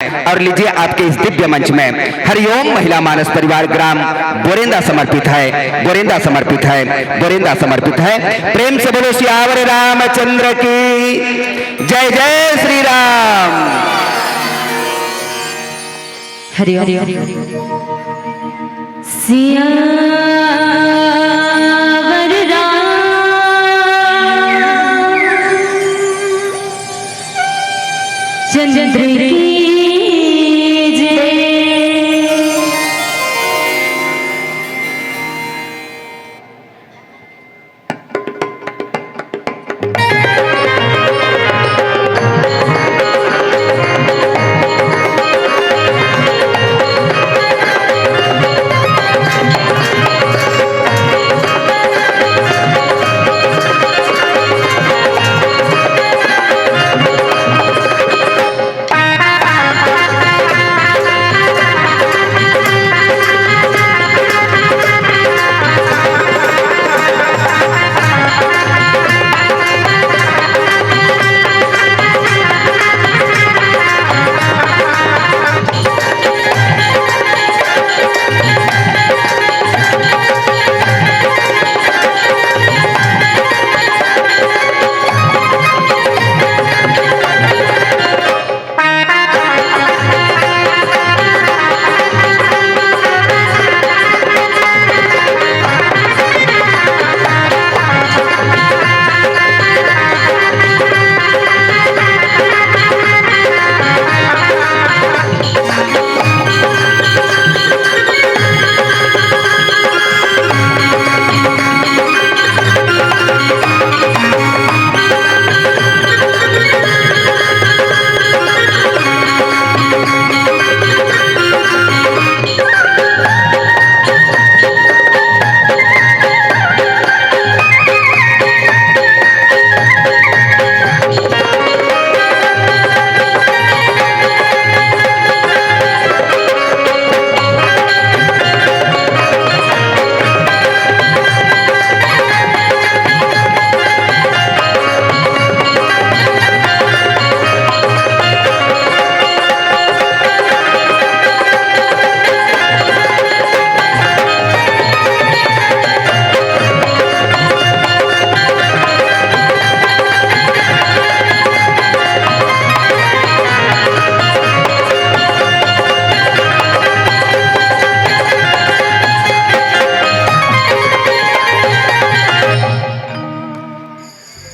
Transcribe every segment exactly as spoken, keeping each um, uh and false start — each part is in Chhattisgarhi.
और लीजिए, आपके इस दिव्य मंच में हरिओम महिला मानस परिवार ग्राम बोरेंदा समर्पित है, बोरेंदा समर्पित है, बोरेंदा समर्पित है। प्रेम से बोलो सियावर रामचंद्र की जय। जय श्री राम। हरिओम। सियावर रामचंद्र की जय।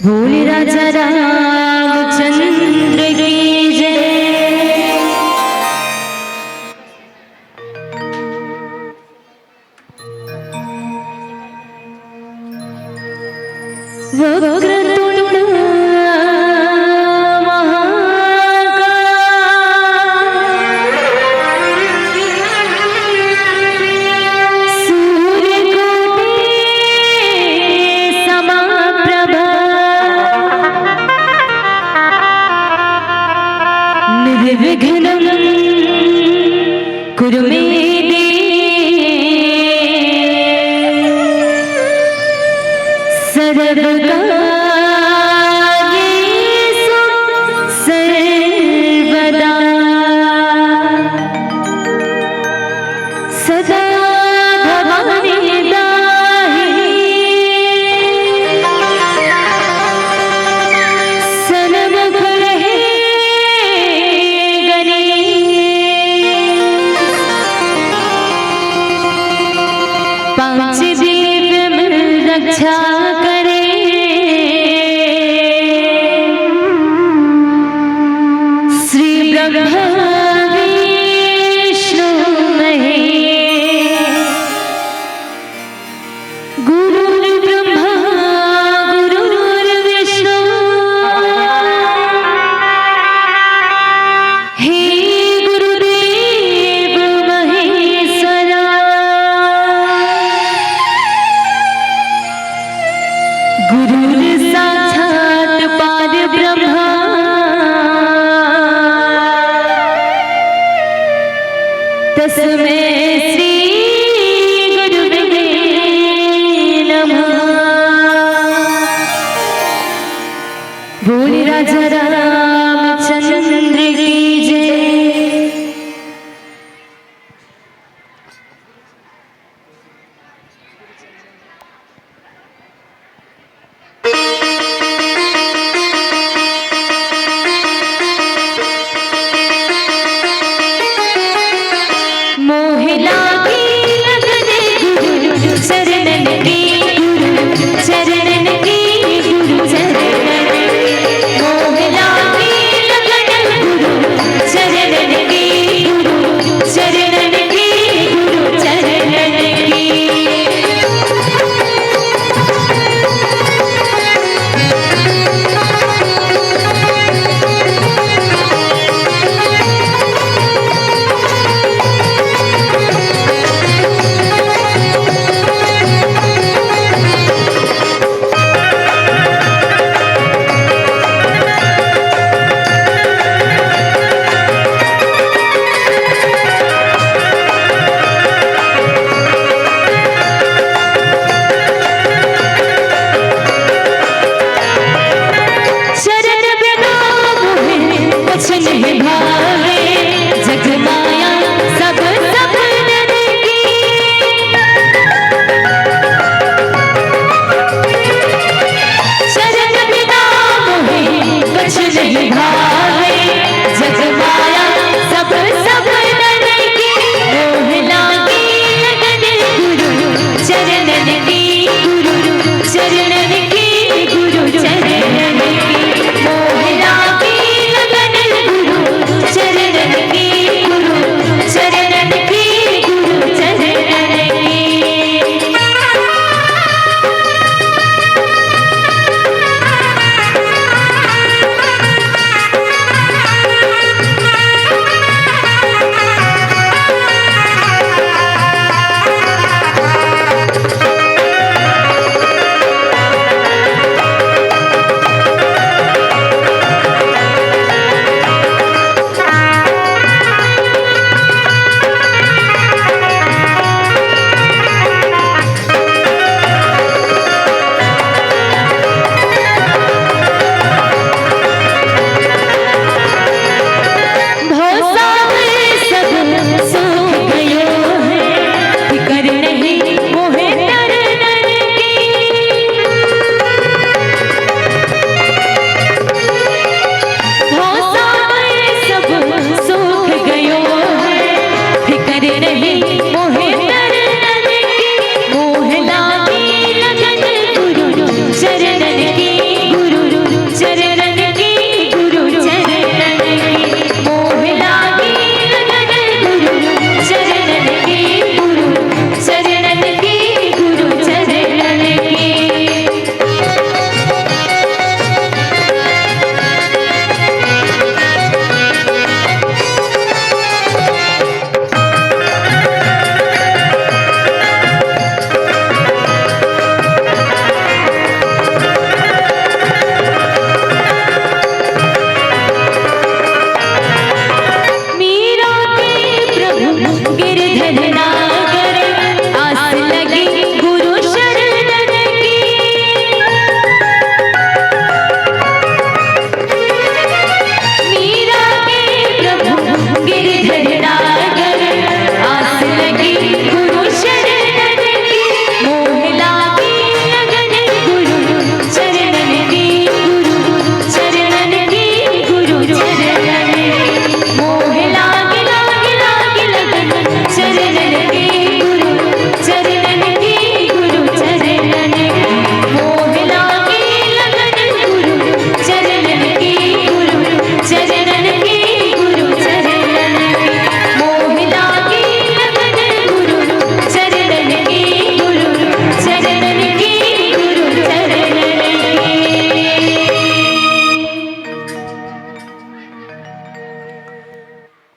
बोल राजा रामचंद्र की जय। वक्रतुंड महाकाय, सूर्यकोटि समाप्रभा, निर्विघ्नं कुरु मे देव सर्वकार्येषु सर्वदा। सदा भवानी दाहिनी सन्मुख रहे गणेश। पांच दीप मिल रक्षा करे श्री ब्रह्मा विष्णु महेश। गुरुर्ब्रह्मा गुरुर्विष्णु, हे गुरुदेव महेश्वरा। गुरुर् साक्षात् परब्रह्मा, तस्मै श्री गुरुवे नमः। बोल राजा रामचंद्र की जय।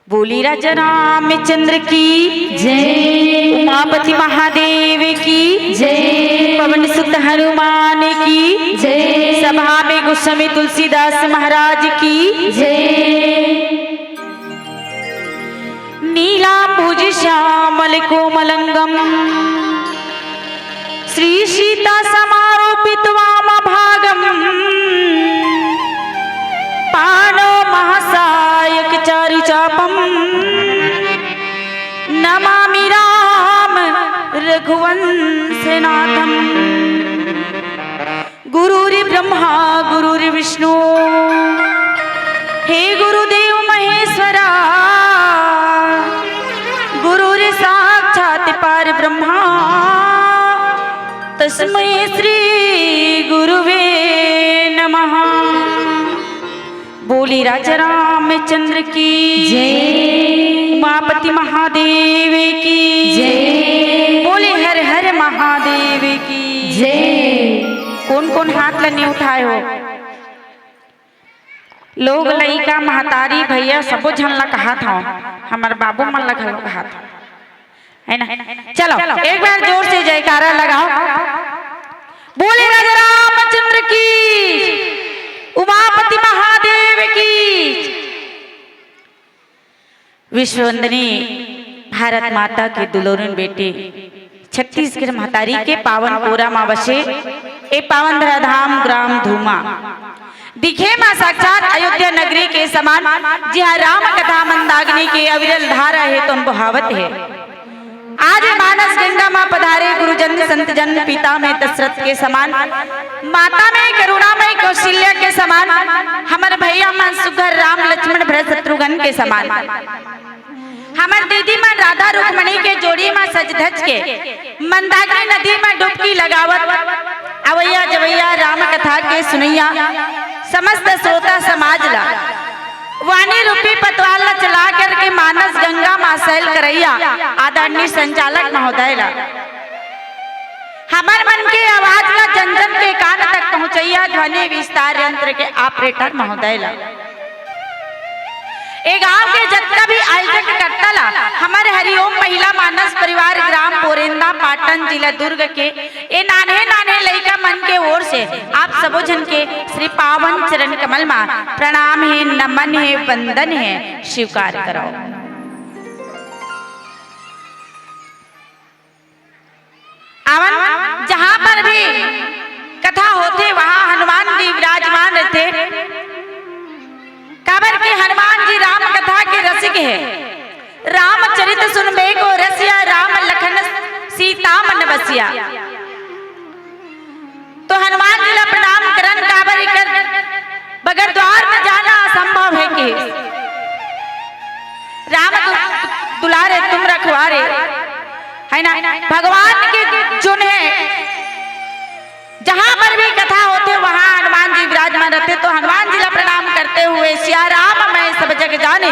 बोली राजा रामचंद्र की जय। उमापति महादेव की जय। पवन सुत हनुमान की जय। सभा में गोस्वामी तुलसीदास महाराज की जय। नीलांबुज श्यामल कोमलंगम श्री सीता समारोपित वाम भागम पाणौ महासायक चारु चापम नमामि राम रघुवंशनाथम। गुरुर्ब्रह्मा गुरुर्विष्णु हे गुरुदेव महेश्वरा गुरुर्साक्षात् परब्रह्मा तस्मै श्री गुरुवे नमः। बोली राजा रामचंद्र की जय। उमापति महादेव की जय। बोली हर हर महादेव की जय। कोन कोन हाथ ल नइ उठाए हो? लोग, लइका, महतारी, भैया, सबो झन ला कहत हव, हमर बाबू मन ला घलो कहत हव, है ना? चलो, एक बार जोर से जयकारा लगाओ। बोले राजा रामचंद्र की, उमापति महादेव की। विश्ववंदनी भारत माता के दुलरुन बेटी, छत्तीसगढ़ महतारी के पावन कोरा मा बसे ए पावन धराधाम ग्राम धूमा। दिखे मा साक्षात अयोध्या नगरी के समान, जिहाँ राम कथा मंदाकिनी के अविरल धारा हे तोन बोहावत हे। आज मानस गंगा मा पधारे गुरुजन संत जन, पिता में दशरथ के समान, माता में करुणामय कौशल्या के समान, हमर भैया मन सुघर राम लक्ष्मण भरत शत्रुघ्न के समान। हमर दीदी मन राधा रुक्मणी के जोड़ी मा सज धज के मंदाकिनी नदी मा डुबकी लगावत अवैया जवैया राम कथा के सुनैया समस्त श्रोता समाज ला वाणी रूपी पतवार ला चला करके मानस गंगा मा सैल करैया आदरणीय संचालक महोदय ला हमर मन के आवाज ला जन जन के कान तक पहुंचैया ध्वनि विस्तार यंत्र के ऑपरेटर महोदय ला ए गांव के जतका भी आयोजक करता ला हमर हरिओम महिला मानस परिवार ग्राम बोरेंदा पाटन जिला दुर्ग के ए नान्हे नान्हे लइका मन के ओर से आप सबो झन के श्री पावन चरण कमल मा प्रणाम हे, नमन हे, वंदन हे, स्वीकार करव। आवन, जहाँ पर भी कथा होथे, वहाँ हनुमान जी विराजमान रहिथे। काबर कि हनुमान जी राम कथा के रसिक हे। रामचरित सुनबे को रसिया, राम लखन सीता मन बसिया। तो हनुमान जी ला प्रणाम करन, काबर एकर बगैर द्वार में जाना असंभव हे कि राम दु-, दुलारे तुम रखवारे, है ना? भगवान के जोन हे, जहाँ पर भी कथा होथे, वहाँ हनुमान जी विराजमान रहथे। तो हनुमान जी ला प्रणाम करते हुए सिया राम मैं सब जग जानी,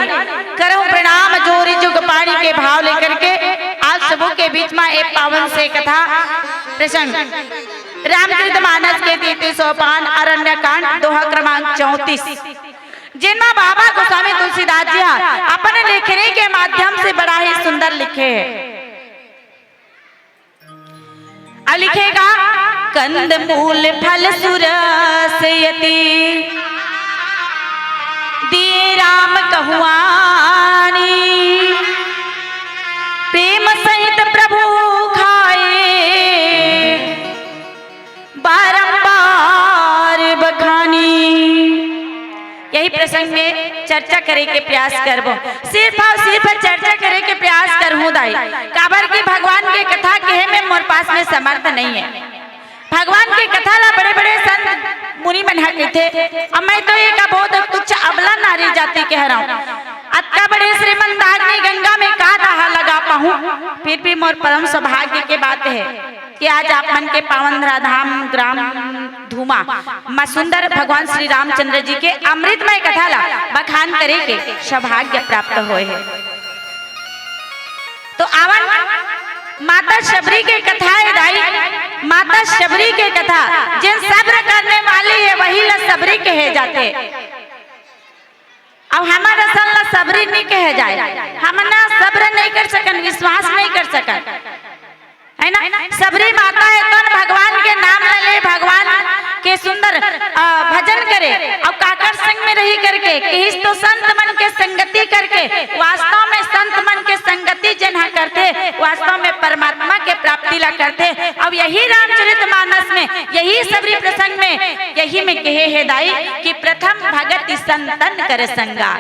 करहूँ प्रणाम जोरी जुग पानी के भाव लेकर के आप सबों के बीच मा एक पावन से कथा प्रसंग रामचरित मानस के तैंतीस सोपान अरण्य कांड दोहा क्रमांक चौंतीस, जेन मा बाबा गोस्वामी तुलसीदास जी हा अपन लेखनी के माध्यम से बड़ा ही सुंदर लिखे हे। अब लिखेगा, कंद मूल फल सुरस यति दिए राम कहुआनी, प्रेम सहित प्रभु खाए बारंबार बखानी। यही प्रसंग में चर्चा करे के प्रयास करबो, सिर्फ और सिर्फ चर्चा करे के प्रयास करहूँ दाई, काबर कि भगवान के कथा कहे में मोर पास में समर्थ नहीं है। भगवान के कथा ला बड़े बड़े संत मुनि मन ह कहिथे, अब मैं तो एक अबोध तुच्छ अबला नारी जाति के हरव, अतका बड़े श्री मंदाकिनी गंगा में का दाहा लगा पाहूँ, फिर भी मोर परम सौभाग्य के बात है कि आज आप मन के पावन धराधाम ग्राम धूमा मा सुंदर भगवान श्री रामचंद्र जी के अमृतमय कथा ला बखान करे के सौभाग्य प्राप्त होए हे। तो आवन माता शबरी के कथा हे दाई, माता शबरी के कथा, जेन सब्र करने वाली है वही ला शबरी कहे जाथे। अब हमर असन ला सबरी नहीं कहे जाए, हमन सब्र नहीं कर सकन, विश्वास नहीं कर सकन, है ना? सबरी माता हे तोन भगवान के नाम ला ले, भगवान के सुंदर, अ, भजन करे। अब काकर संग में रही करके, किहिस तो संत मन के संगति करके। वास्तव में संत मन के संगति जेन हा करथे, वास्तव में परमात्मा के प्राप्ति ला करथे। अब यही रामचरित मानस में, यही सबरी प्रसंग में, यही में कहे हे दाई कि प्रथम भगति संतन कर संगा।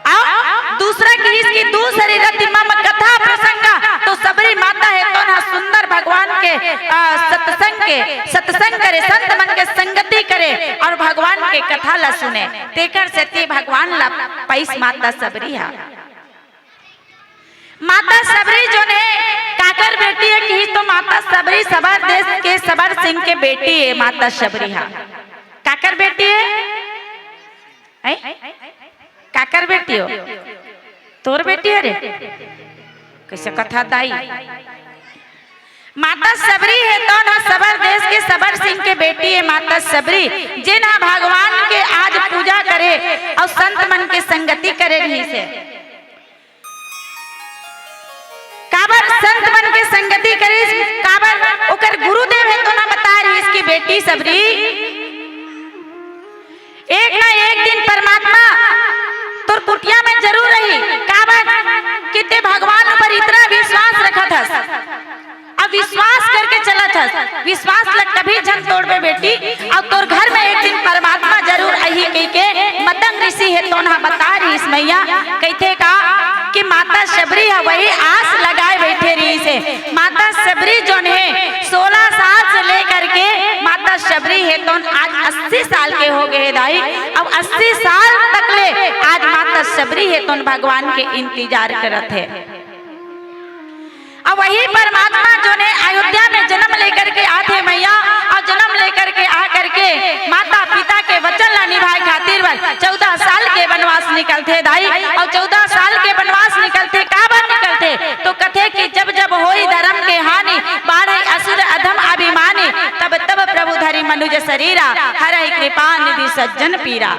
अउ दूसरा किहिस कि दूसरी रति मम कथा प्रसंगा, तो सबरी माता हे तोन हा सुंदर भगवान के, अ, सत्संग के, सत्संग करे, संत मन के संगति करे अउ भगवान के कथा ला सुने, तेकर सेती भगवान ला पाइस माता सबरी हा। माता सबरी जोन हे, काकर बेटी हे किहिस तो माता सबरी सबर देश के सबर सिंह के बेटी हे माता सबरी हा। काकर बेटी हे? हैं? काकर बेटी हो? तोर बेटी हे रे? कइसे कथा दाई? माता सबरी हे तोन हा सबर देश के सबर सिंह के बेटी हे माता सबरी, जेन हा भगवान के आज पूजा करे अउ संत मन के संगति करे रहिस हे। काबर संत मन के संगति करिस, काबर ओकर गुरुदेव हे तोन हा बताय रहिस कि बेटी सबरी, एक ना एक दिन परमात्मा तोर कुटिया में जरूर रही। काबर कि ते भगवान ऊपर इतना विश्वास रखत हस, अब विश्वास करके चलत हस, विश्वास ला कभी झन तोड़बे बेटी। अउ तोर घर में एक दिन परमात्मा जरूर आही कहिके मतंग ऋषि हे तोन हा बताय रहिस मैया। कहिथे का कि माता शबरी हा वही आस लगाए बैठे रहिस हे। माता शबरी जोन हे सोलह साल से लेकर के माता शबरी हे तोन आज अस्सी साल के हो गए हे दाई। अब अस्सी साल तक ले आज माता शबरी हे तोन भगवान के इंतजार करत हे। अब वही परमात्मा जोन हे अयोध्या में जन्म लेकर के आथे मैया, अउ जन्म लेकर के आ करके माता पिता के वचन ला निभाए खातिर बर चौदह साल के वनवास निकलथे दाई। अउ चौदह साल के वनवास निकलथे, काबर निकलथे? तो कथे कि जब जब होई धर्म के हानि, बाढ़े असुर अधम अभिमानी, तब तब प्रभु धरी मनुज शरीरा, हरहि कृपा निधि सज्जन पीरा।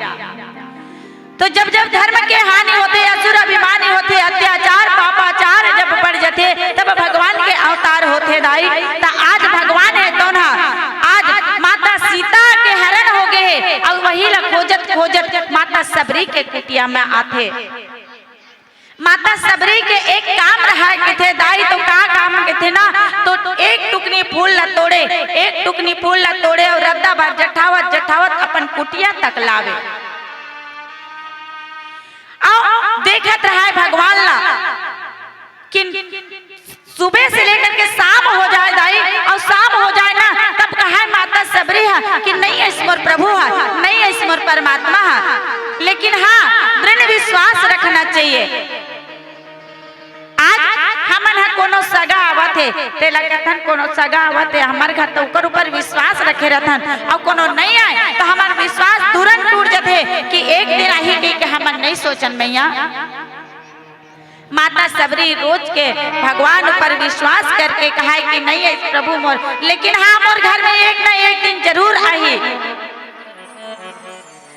तो जब जब धर्म के हानि होथे, असुर अभिमानी होथे, अत्याचार पापाचार जब बढ़ जथे, तब भगवान के अवतार होथे दाई। त आज भगवान हे तोन हा, आज माता सीता के हरण हो गए हे, अउ वही ला खोजत खोजत माता शबरी के कुटिया में आथे। माता शबरी के एक काम रहा कथे दाई, तो का काम कथे ना, तो एक टुकनी फूल ला तोड़े, एक टुकनी फूल ला तोड़े अउ रद्दा भर जठावत जठावत अपन कुटिया तक लावे। अउ देखत रहा हे भगवान ला कि सुबह से लेकर के शाम हो जाए दाई, अउ शाम हो जाए ना, तब कहे माता शबरी हा कि नहीं, अइस मोर प्रभु हा, नहीं, अइस मोर परमात्मा हा। लेकिन हाँ, दृढ़ विश्वास रखना चाहिए। आज हमन ह कोनो सगा आवत हे, तेला कथन कोनो सगा आवत हे, हमर घर तो ओकर ऊपर विश्वास रखे रथन, अउ कोनो नहीं आए तो हमर विश्वास तुरंत टूट जथे कि एक दिन आही कहिके हमन नहीं सोचन मैया। माता शबरी रोज के भगवान ऊपर विश्वास करके कहाय कि नहीं हे प्रभु मोर, लेकिन हाँ, मोर घर में एक ना एक दिन जरूर आही।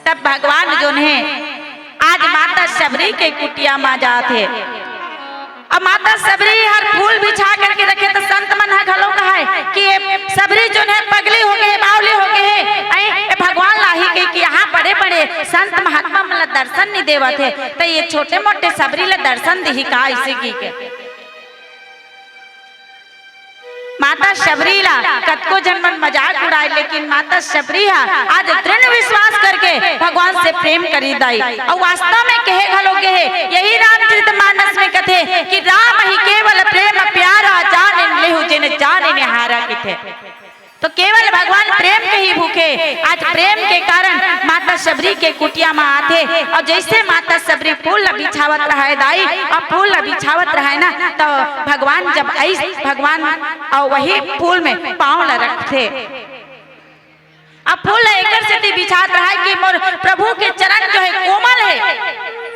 तब भगवान जोन हे आज माता शबरी के कुटिया मा जात हे। अब माता शबरी हर फूल बिछा करके रखे, तो संत मन ह घलो कहाय कि ये शबरी जोन हे पगली हो गए हे, बावली हो गए हे, अई ये भगवान ला आही कहिके यहाँ बड़े बड़े संत महात्मा मन ला दर्शन नहीं देवत हे, तो ये छोटे मोटे शबरी ला दर्शन दिही का, अइसे कहिके। माता शबरी ला कतको झन मन मजाक उड़ाए, लेकिन माता शबरी हा आज दृढ़ विश्वास करके भगवान से प्रेम करी दाई। अउ वास्तव में कहे घलो गे हे, यही रामचरित मानस में कथे कि राम ही केवल प्रेम प्यारा, जान लेहु जिन जान निहारा किथे। तो केवल भगवान प्रेम के ही भूखे, आज प्रेम के कारण माता शबरी के कुटिया मा आथे। अउ जइसे माता शबरी फूल ला बिछावत रहाय दाई, अउ फूल ला बिछावत रहाय ना, तो भगवान जब अइस, भगवान अउ वही फूल में पाँव ला रखथे। अब फूल ला एकर सेती बिछात रहाय कि मोर प्रभु के चरण जो हे कोमल हे,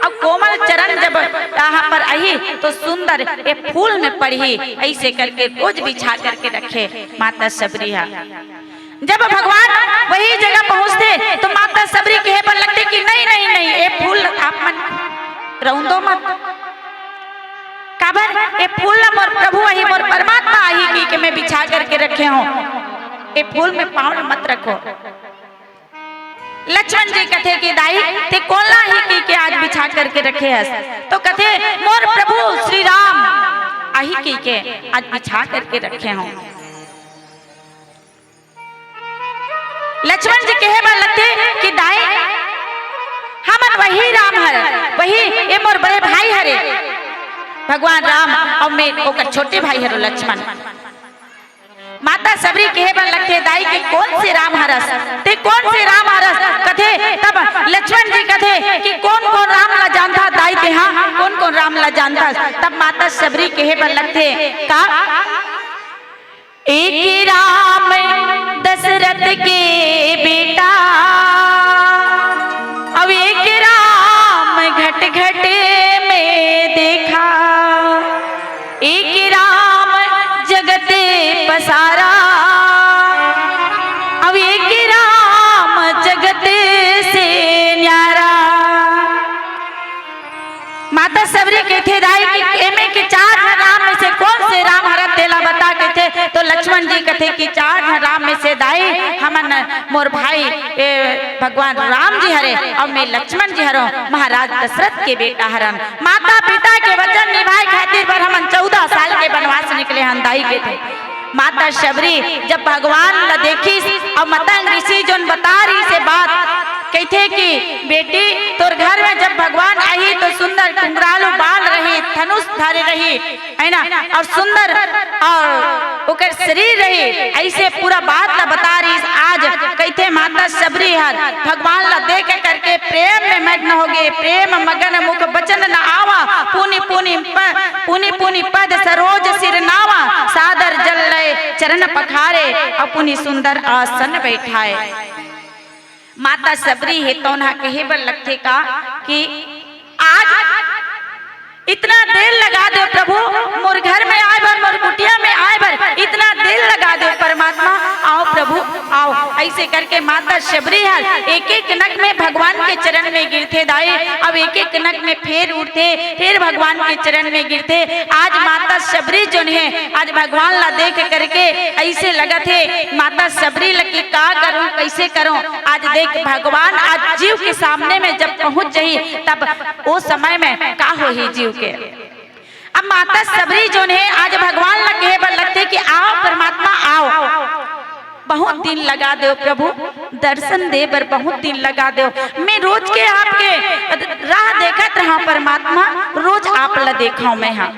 अउ कोमल चरण जब यहाँ पर आही तो सुंदर ये फूल में पड़ही, अइसे करके रोज बिछा करके रखे माता शबरी हा। जब भगवान वही जगह पहुंचथे तो माता सबरी कहे बर लगथे कि नहीं, नहीं, नहीं, ये फूल आप मन रौंदो मत। काबर? ये फूल ला मोर प्रभु आही, मोर परमात्मा आही कहिके मैं बिछा करके रखे हंव, ये फूल में पांव ला मत रखो। लक्ष्मण जी कथे कि दाई, तें कोन ला आही कहिके आज बिछा करके रखे हस? तो कथे, मोर प्रभु श्री राम आही कहिके आज बिछा करके रखे हंव। लक्ष्मण जी कहे बर लगथे कि दाई, हमन वही राम हर, वही ये मोर बड़े भाई हरे, भगवान राम, अउ मैं ओकर छोटे भाई हरों लक्ष्मण। माता सबरी कहे बर लगथे, दाई के कोन से राम हरस, तें कोन से राम हरस? कथे, तब लक्ष्मण जी कथे कि कोन कोन राम ला जानथा दाई तेहा, कोन कोन राम ला जानथस? तब माता सबरी कहे बर लगथे का, एक राम दशरथ के बेटा, अउ एक राम घट घट में देखा, एक राम जगत पसारा, अउ एक राम जगत से न्यारा। माता सबरी कथे, दाई कि एमे के चार झन राम में से कोन से राम हरस तेला बता, कथे। तो लक्ष्मण जी कथे कि चार झन राम में से दाई, हमन, मोर भाई, ए, भगवान राम जी हरे, अउ मैं लक्ष्मण जी हरों, महाराज दशरथ के बेटा हरन। माता पिता के वचन निभाए खातिर बर हमन चौदह साल के वनवास निकले हन दाई, कथे। माता शबरी जब भगवान ला देखिस अउ मतंग ऋषि जोन बता रहिस हे बात, कहिथे कि बेटी, तोर घर में जब भगवान आही तो सुंदर कुंगरालू बाल रही, धनुष धरे रही, है ना, अउ सुंदर अउ ओकर शरीर रही, अइसे पूरा बात ला बता रहिस। आज कहिथे माता शबरी हर भगवान ला देख करके प्रेम में मग्न होगे, प्रेम मगन मुख बचन न आवा, पुनि पुनि प-, पुनि पुनि पद सरोज सिर नावा, सादर जल लय चरण पखारे, अउ पुनि सुंदर आसन बैठाए। माता शबरी हे तौन हा कहे बर लगथे का कि आज इतना देर लगा दे प्रभु, मोर घर में आए बर, मोर कुटिया में आए बर इतना देर लगा दे परमात्मा, आओ प्रभु, आओ। अइसे करके माता शबरी हर एक एक नक में भगवान के चरण में गिरथे दाई, अउ एक एक नक में फेर उठथे, फेर भगवान के चरण में गिरथे। आज माता शबरी जोन हे, आज भगवान ला देख करके अइसे लगत हे, माता शबरी ला कि का करूं, कइसे करूं। आज देख भगवान आज जीव के सामने में जब पहुंच जाही, तब ओ समय में का होही जीव के। अब माता शबरी जोन हे, आज भगवान ला कहे बर लगथे कि आओ परमात्मा, आओ, बहुत दिन लगा देव प्रभु, दर्शन दे बर बहुत दिन लगा देव। मैं रोज के आपके राह देखत रहा परमात्मा, रोज आप ला देखव मैं हा।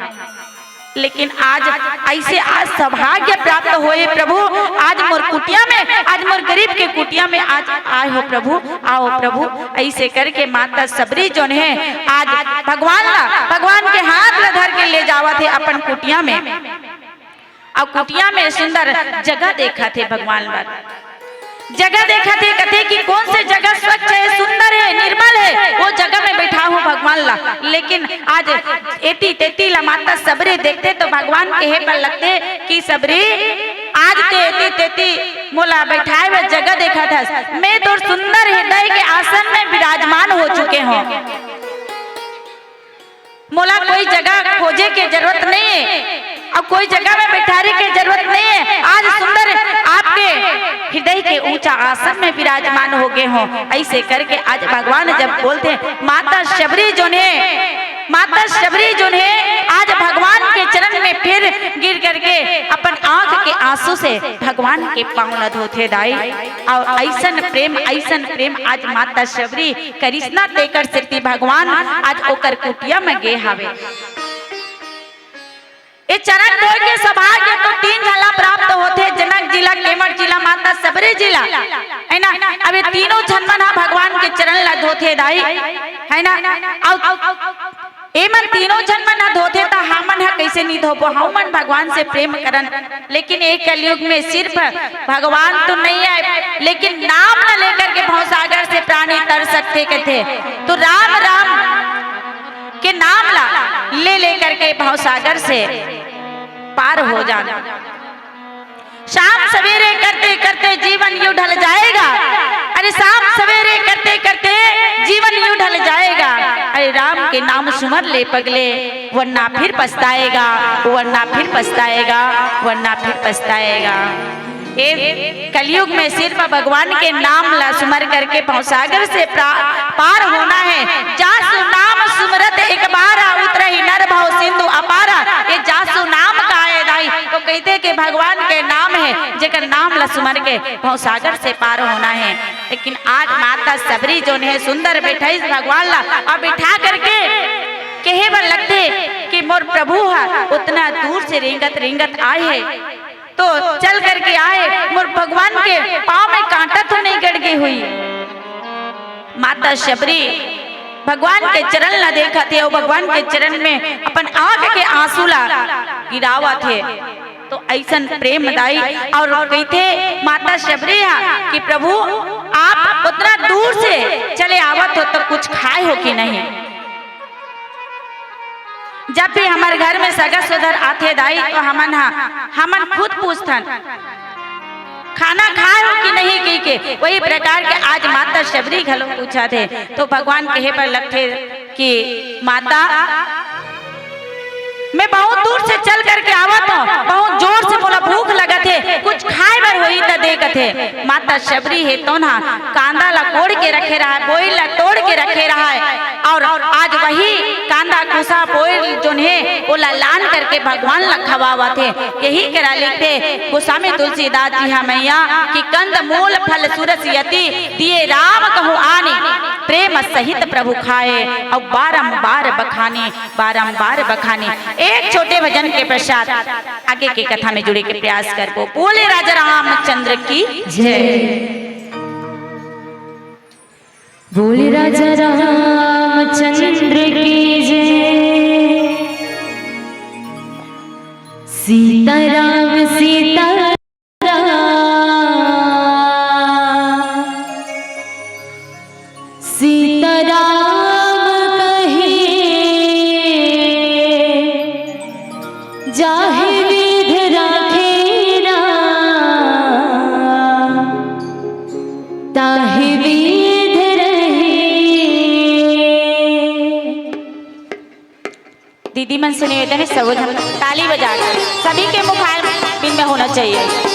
लेकिन आज अइसे आज सौभाग्य प्राप्त होए प्रभु, आज मोर कुटिया में, आज मोर गरीब के कुटिया में आज आए हो प्रभु, आओ प्रभु। अइसे करके माता शबरी जोन हे, आज भगवान ला, भगवान के हाथ ला धर के ले जावत हे अपन कुटिया में। अउ कुटिया में सुंदर जगह देखत हे भगवान बर। जगह देखत हे, कथे कि कोन से जगह स्वच्छ हे, सुंदर हे, निर्मल हे, ओ जगह में बैठाहूं भगवान ला। लेकिन आज एती तेती ला माता शबरी देखथे तो भगवान कहे बर लगथे कि शबरी, आज तें एती तेती मोला बैठाए बर जगह देखत हस, मैं तोर सुंदर हृदय के आसन में विराजमान हो चुके हंव। मोला कोई जगह खोजे के जरूरत नहीं हे, अउ कोई जगह में बैठारे के जरूरत नहीं हे। आज सुंदर आपके हृदय के ऊंचा आसन में विराजमान हो गे हंव। अइसे करके आज भगवान जब बोलथे, माता शबरी जोन हे, माता शबरी जोन हे, आज भगवान के चरण में फिर गिर करके अपन आंख के आंसू से भगवान के पांव ला धोथे दाई। अउ अइसन प्रेम, अइसन प्रेम आज माता शबरी करिस ना, तेकर सेती भगवान आज ओकर कुटिया में गे हावे। ए चरण धोए के सौभाग्य तो तीन झन ला प्राप्त होथे, जनक जी ला, केमट जी ला, माता शबरी जी ला, है ना। अब ए तीनों झन मन हा भगवान के चरण ला धोथे दाई, है ना। अउ एमन तीनों झन मन हा धोथे त हमन हा कइसे नी धोबो? हमन भगवान से प्रेम करन। लेकिन ए कलयुग में सिर्फ भगवान तो नहीं आए, लेकिन नाम न लेकर के भवसागर से प्राणी तर सकथे कथे। तो राम राम के नाम ला ले लेकर के भवसागर से पार हो जाना। शाम सवेरे करते करते जीवन यूं ढल जाएगा। अरे शाम सवेरे करते करते जीवन यूं ढल जाएगा। अरे राम के नाम सुमर ले पगले, वरना फिर पछताएगा, वरना फिर पछताएगा, वरना फिर पछताएगा। ए कलयुग में सिर्फ भगवान के नाम ला सुमर करके भवसागर से प्रा-, पार होना है। जासु नाम सुमरत एक बारा, उतरहि नर भव सिंधु अपारा। ये जासु नाम का है दाई, तो कहते कि भगवान के नाम है, जेकर नाम ला सुमर के भवसागर से पार होना है। लेकिन आज माता शबरी जोन है सुंदर बैठाइस भगवान ला, अब बिठा करके कहे बर लगथे कि मोर प्रभु हा उतना दूर से रेंगत रेंगत आए है, तो चल करके आए, मोर भगवान के पाँव में कांटा तो नहीं गड़ गे होही। माता शबरी भगवान के चरण ला देखत हे अउ भगवान के चरण में अपन आंख के आंसू ला गिरावत हे। तो अइसन प्रेम दाई अउ कहिथे माता शबरी हा कि प्रभु, आप उतना दूर से चले आवत हो तो कुछ खाए हो कि नहीं? जब भी हमर घर में सगा सोदर आथे दाई, तो हमन हा, हमन खुद पूछथन, "खाना खाए हो कि नहीं?" कहिके। वही प्रकार के आज माता शबरी घलो पूछत हे, तो भगवान कहे बर लगथे कि माता, मैं बहुत दूर से चल करके आवत हूँ, बहुत जोर से मोला भूख लगत हे, कुछ खाए बर होही त दे कथे। माता शबरी हे तोन हा कांदा ला कोड़ के रखे रहा है, बोइर ला तोड़ के रखे रहा है, अउ आज वही कांदा कुसा बोइर जोन हे, ओला लान करके भगवान ला खवावत हे। यही करा लिखथे गोस्वामी तुलसीदास जी हा मैया कि कंद मूल फल सुरस यति, दिए राम कहु आनि, प्रेम सहित प्रभु खाए, अउ बारंबार बखानी, बारंबार बखानी। एक छोटे भजन के पश्चात आगे के कथा में जुड़े के प्रयास करबो। बोले राजा रामचंद्र की जय। बोले राजा रामचंद्र की जय। सीताराम सीताराम, सीताराम कहे, जाहि विधि राखे राम, ताहि विधि रहे। दीदी मन से निवेदन है, सर्वजन ताली बजा के सभी के मुखार बिंद में होना चाहिए।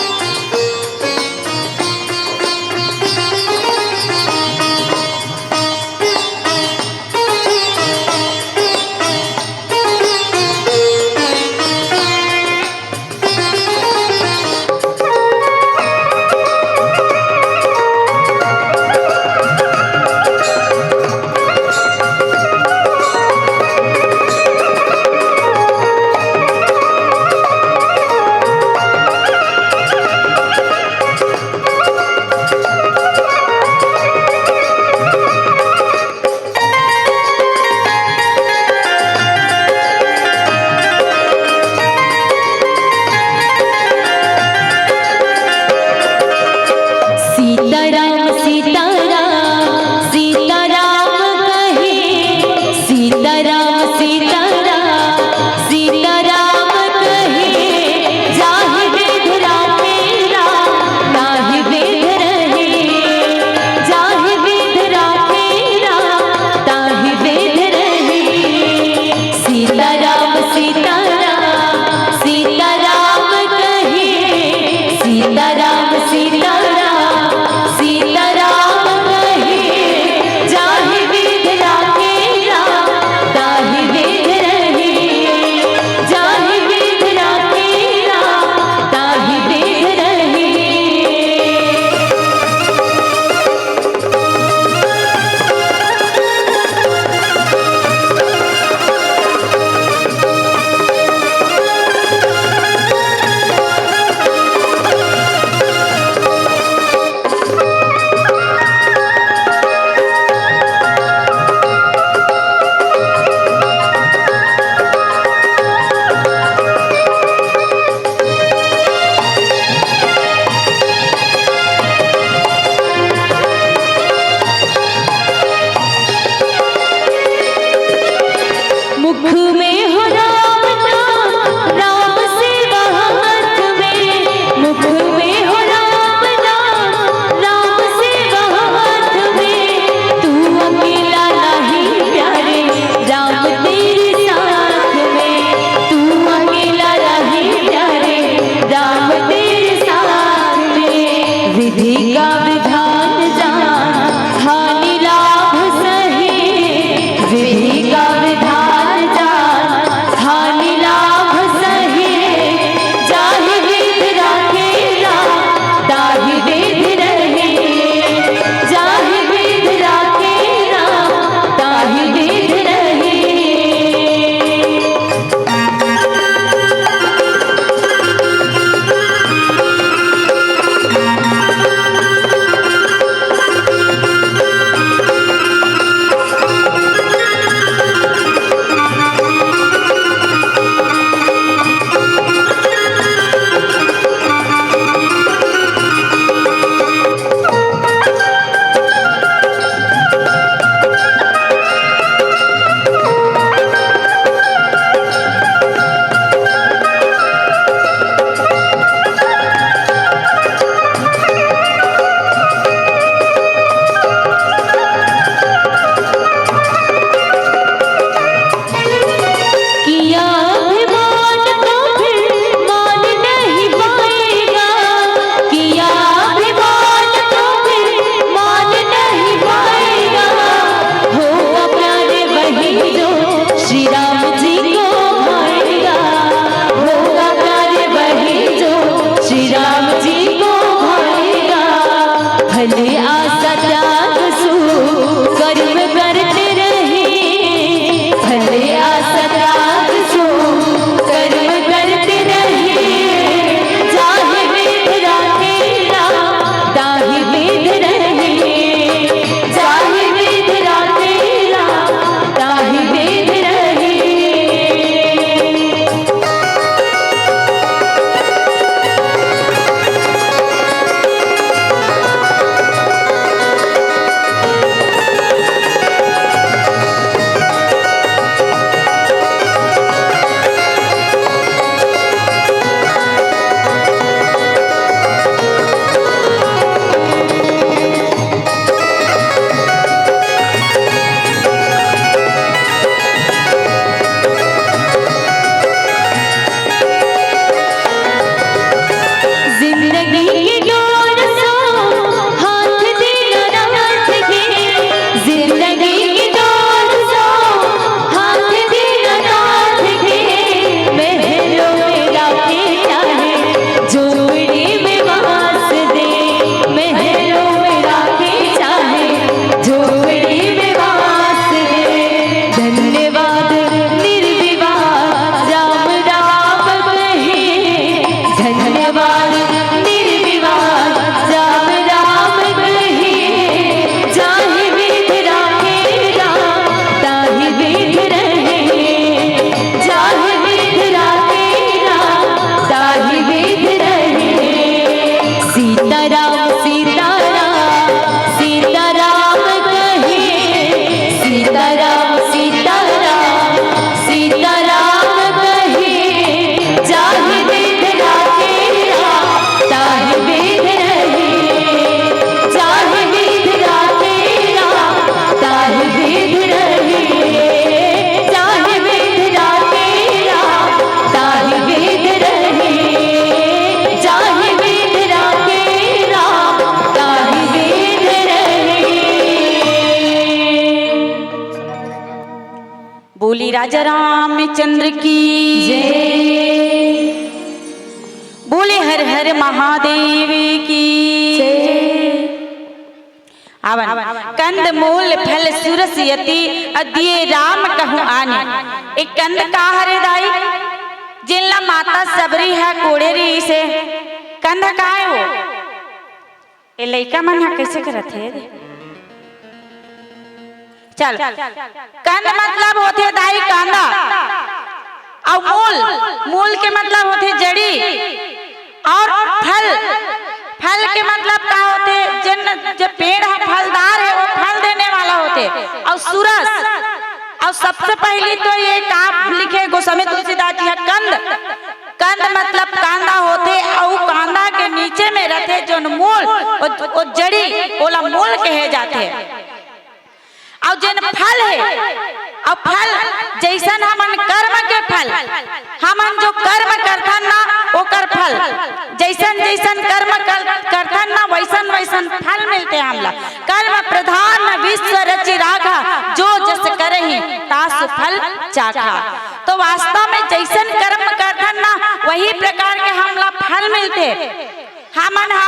राजा रामचंद्र की जय। बोले हर हर महादेव की जय। आवन। कंद मूल फल सुरस यति, अदिये राम कहूँ आनी। एक कंद का हरे दाई, जेन ला माता सबरी ह कोड़े रहिस हे। कंद का हे वो? ए लइका मन ह कइसे करत हे? चल, कंद मतलब होथे दाई कांदा, अउ मूल, मूल के मतलब होथे जड़ी, अउ फल, फल के मतलब का होथे? जेन, जे पेड़ ह फलदार हे, वो फल देने वाला होथे। अउ सुरस, अउ सबसे पहिली तो ये का लिखे गोस्वामी तुलसीदास जी ह, कंद, कंद मतलब कांदा होथे, अउ कांदा के नीचे में रथे जोन मूल, ओ, ओ जड़ी, ओला मूल कहे जाथे। अउ जेन फल हे, अउ फल जइसन हमन कर्म के फल, हमन जो कर्म करथन ना, ओकर फल, जइसन जइसन कर्म कर, करथन ना, वइसन वइसन फल मिलथे हमला। कर्म प्रधान विश्व रचि राखा, जो जस करही तासु फल चाखा। तो वास्तव में जइसन कर्म करथन ना, वही प्रकार के हमला फल मिलथे। हमन ह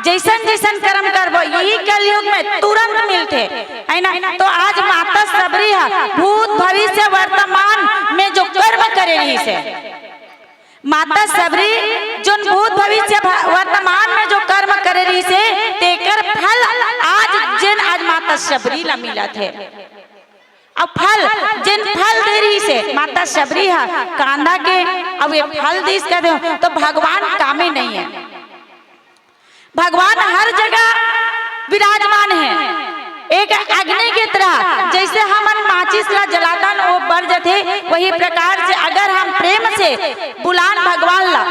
जइसन जइसन कर्म करबो, यही कलयुग में तुरंत मिलथे, है ना? तो आज माता सबरी ह भूत, भविष्य, वर्तमान में जो कर्म करे रहिस हे, माता सबरी जोन भूत, भविष्य, भ-, वर्तमान में जो कर्म करे रहिस हे, तेकर फल आज, जेन आज माता सबरी ला मिलत हे। अउ फल, जेन फल दे रहिस हे माता सबरी ह कांदा के, अउ ये फल दिस कह दे, तो भगवान कामे नहीं हे। भगवान हर जगह विराजमान हे। एक अग्नि के तरह, जइसे हमन माचिस ला जलाथन, वो बर जथे, वही प्रकार से अगर हम प्रेम से बुलान भगवान ला,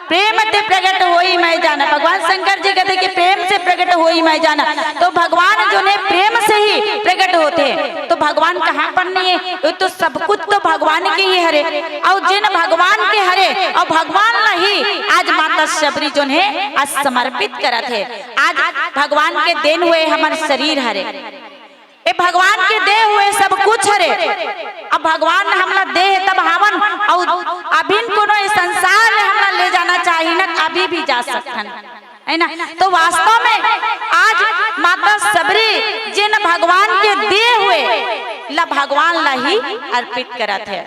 "प्रेम ते प्रगट होई मैं जाना।" भगवान शंकर जी कहथे कि "प्रेम से प्रगट होई मैं जाना।" तो भगवान जोन हे प्रेम से ही प्रगट होथे। तो भगवान कहाँ पर नहीं हे? ये तो सब कुछ तो भगवान के ही हरे, अउ जेन भगवान के हरे, अउ भगवान ला ही आज माता सबरी जोन हे, आज समर्पित करत हे। आज भगवान के देन हुए हमर शरीर हरे, ए भगवान के दे हुए सब कुछ हरे। अब भगवान हमला दे हे तब हमन, अउ अभिन कोनो ए संसार ले हमला ले जाना चाही ना, अभी भी जा सकथन, है ना? तो वास्तव में आज माता सबरी जेन भगवान के दे हुए ला भगवान ला ही अर्पित करत हे।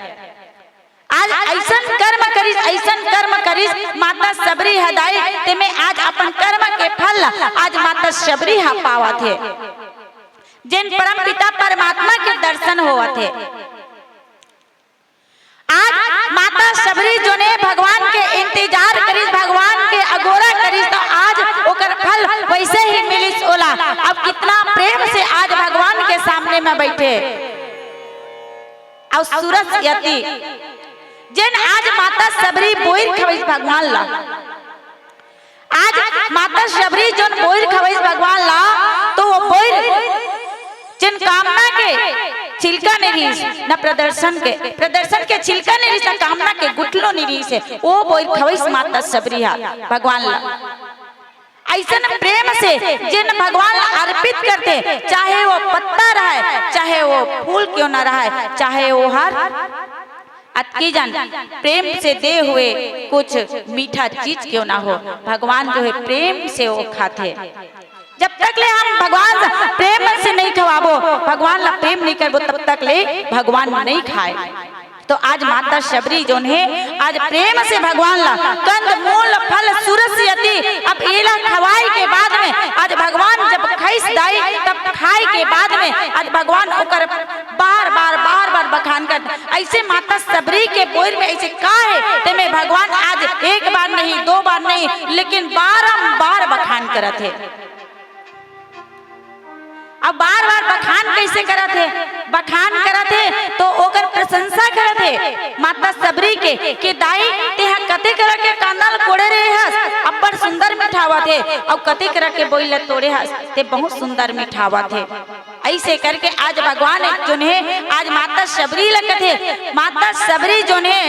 आज अइसन कर्म करिस, अइसन कर्म करिस माता सबरी ह दाई, तेमे आज अपन कर्म के फल ला आज माता सबरी ह पावत हे, जेन परम पिता परमात्मा के दर्शन होवत हे। आज माता सबरी जोन हे भगवान के इंतजार करिस, भगवान के अगोरा करिस, तो आज ओकर फल वइसे ही मिलिस ओला। अब कितना प्रेम से आज भगवान के सामने में बइठे। अउ सुरस यति, जेन आज माता सबरी बोइर खवइस भगवान ला, आज माता सबरी जोन बोइर खवइस भगवान ला, तो वो बोइर जेन कामना के छिलका नइ रहिस, न प्रदर्शन के, प्रदर्शन के छिलका नइ रहिस, न कामना के गुठलो नइ रहिस हे, वो बोइर खवइस माता सबरी ह भगवान ला। अइसन प्रेम से जेन भगवान ला अर्पित करथे, चाहे वो पत्ता रहय, चाहे वो फूल क्यों ना रहय, चाहे वो हर अतकी जन प्रेम से दे हुए कुछ मीठा चीज क्यों ना हो, भगवान जो हे प्रेम से वो खाथे। जब तक ले हम भगवान से प्रेम से नहीं खवाबो, भगवान ला प्रेम नहीं करबो, तब तक ले भगवान नहीं खाय। तो आज माता शबरी जोन हे, आज प्रेम से भगवान ला कंद मूल फल सुरस यति, अब एला खवाय के बाद में आज भगवान जब खइस दाई, तब खाय के बाद में आज भगवान ओकर बार-बार, बार-बार बखान करत। अइसे माता शबरी के बोइर में अइसे का हे, तेमे भगवान आज एक बार नहीं, दो बार नहीं, लेकिन बारंबार बखान करत हे। अब बार-बार बखान कइसे करत हे? बखान करत हे तो ओकर प्रशंसा करत हे माता शबरी के कि दाई, तेहा कतेक रंग के कांदा ल कोड़े रहे हस, अब्बड़ सुंदर मिठावत हे, अउ कतेक रंग के बोइर ल तोड़े हस, ते बहुत सुंदर मिठावत हे। अइसे करके आज भगवान जोन हे, आज माता शबरी ल कथे, माता शबरी जोन हे,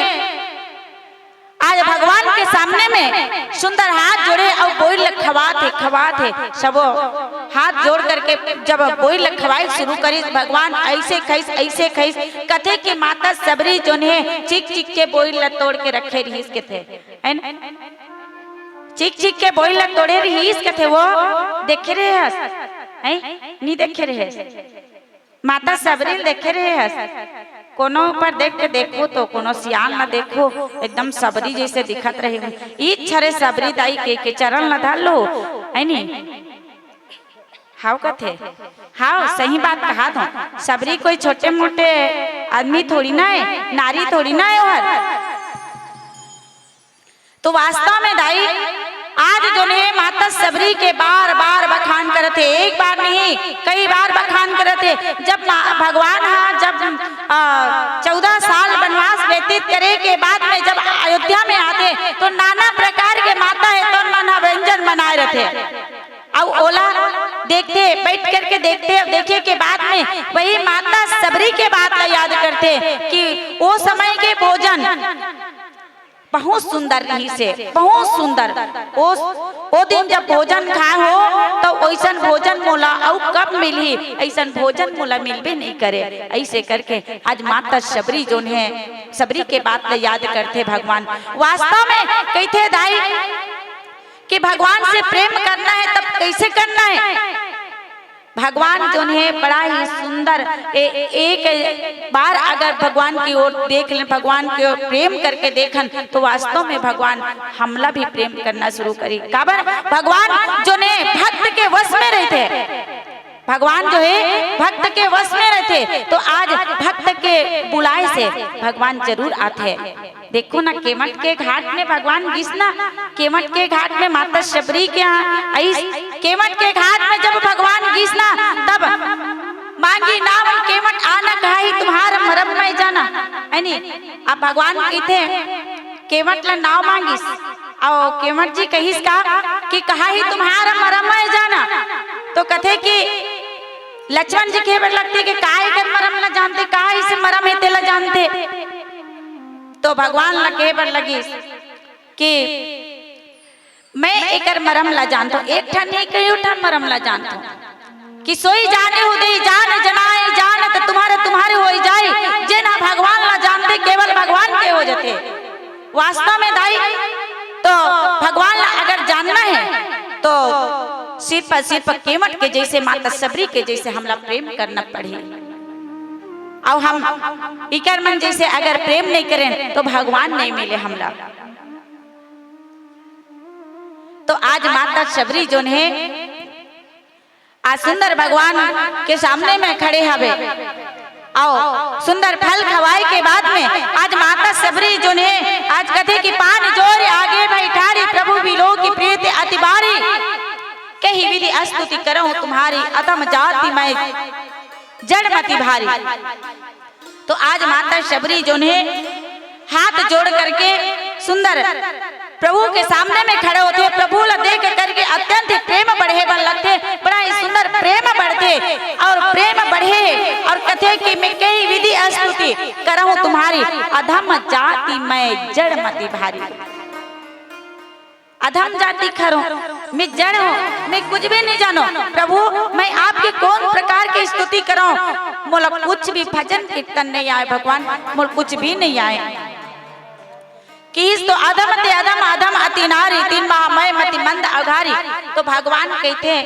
आज भगवान के सामने में सुंदर हाथ जोड़े अउ बोइर ल खवात हे, खवात हे। सबो हाथ जोड़ करके जब बोइर ल खवाए शुरू करिस, भगवान अइसे खइस, अइसे खइस, कथे कि माता सबरी जोन हे, चीख चीख के बोइर ल तोड़ के रखे रिहिस कथे, है ना? चीख चीख के बोइर ल तोड़े रिहिस कथे, वो देखे रहे हस, हैं? नी देखे रहे हस। माता सबरी ल देखे रहे हस। कोनो ऊपर देख के देखो तो कोनो सियान ल देखो, एकदम सबरी जइसे दिखत रहे। ई छरे सबरी दाई के, के चरण ल धर लो, है नी? हाव कथे, हाव, सही बात कहात हों। सबरी कोई छोटे मोटे आदमी थोड़ी ना हे, नारी थोड़ी ना हे ओहर। तो वास्तव में दाई, आज जोन हे माता सबरी के बार बार बखान करत हे, एक बार नहीं, कई बार बखान करत हे। जब मा-, भगवान हा जब, अ, चौदह साल वनवास व्यतीत करे के बाद में जब अयोध्या में आथे, तो नाना प्रकार के माता हे, तोन मन हा व्यंजन बनाए रथे। अउ ओला देखथे, बैठ करके देखथे, अउ देखे के बाद में वही माता सबरी के बात ला याद करथे कि ओ समय के भोजन बहुत सुंदर रिहिस हे, बहुत सुंदर। ओ, ओ दिन जब भोजन खाए हो, तो ओइसन भोजन मोला अउ कब मिलही? अइसन भोजन मोला मिलबे नहीं करे। अइसे करके आज माता सबरी जोन हे, सबरी के बात ला याद करथे भगवान। वास्तव में कहिथे दाई कि भगवान से प्रेम करना हे, तब कइसे करना हे? भगवान जोन हे बड़ा ही सुंदर, ए-, एक बार अगर भगवान की ओर देख लें, भगवान की ओर प्रेम करके देखन, तो वास्तव में भगवान हमला भी प्रेम करना शुरू करी। काबर? भगवान जोन हे भक्त के वश में रहिथे, भगवान जो हे भक्त के वश में रहिथे, तो आज भक्त के बुलाए से भगवान जरूर आथे। देखो ना, केवट के घाट में भगवान गिस ना, केवट के घाट में माता शबरी के यहाँ आइस, केवट के घाट में जब भगवान गिस ना, तब मांगी नाम केवट आना, कहा ही तुम्हार मरम मैं जाना, है नी? अब भगवान कहिथे, केवट ला नाव मांगिस, अउ केवट जी कहिस का कि कहा ही तुम्हार मरम मैं जाना, तो कथे कि लक्ष्मण जी कहे बर लगथे कि का एकर मरम ला जानथे, का इसे मरम हे तेला जानथे। तो भगवान ला कहे बर लगिस कि मैं एकर मरम ला जानथों, एक ठन नहीं, कई ठन मरम ला जानथों। कि सोई जाने हृदय जान जनाए, जानत तुम्हारे तुम्हारे होई जाए। जेन ह भगवान ला जानथे, केवल भगवान के हो जथे। वास्तव में दाई, तो भगवान ला अगर जानना हे, तो सिर्फ, सिर्फ केवट के जइसे, माता शबरी के जइसे हमला प्रेम करना पड़ही। अउ हम इकर मन जइसे अगर प्रेम नहीं करें, तो भगवान नहीं मिले हमला। तो आज माता शबरी जोन हे, आज सुंदर भगवान के सामने में खड़े हवे, अउ सुंदर फल खवाए के बाद में आज माता शबरी जोन हे, आज कथे कि पान जोर आगे भई ठारी, प्रभु बिलोकि प्रीत अति बारी। कही विधि अस्तुति करहु तुम्हारी, अधम जाति मैं जड़ मति भारी। तो आज माता शबरी जोन हे, हाथ जोड़ करके सुंदर प्रभु के सामने में खड़े होथे, प्रभु ला देख करके अत्यंत ही प्रेम बढ़े बर लगथे, बड़ा ही सुंदर प्रेम बढ़थे अउ प्रेम बढ़े अउ कथे कि मैं कही विधि अस्तुति करहु तुम्हारी, अधम जाति मैं जड़ मति भारी। अधम जाति खरो, मैं जड़ हों, मैं कुछ भी नहीं जानों। प्रभु, मैं आपके कौन प्रकार के स्तुति करों? मोला कुछ भी भजन कीर्तन नहीं आए भगवान, मोला कुछ भी नहीं आए। किहिस तो अधम ते अधम, अधम अति नारी, तीन महा मैं मति मंद अघारी। तो भगवान कहिथे,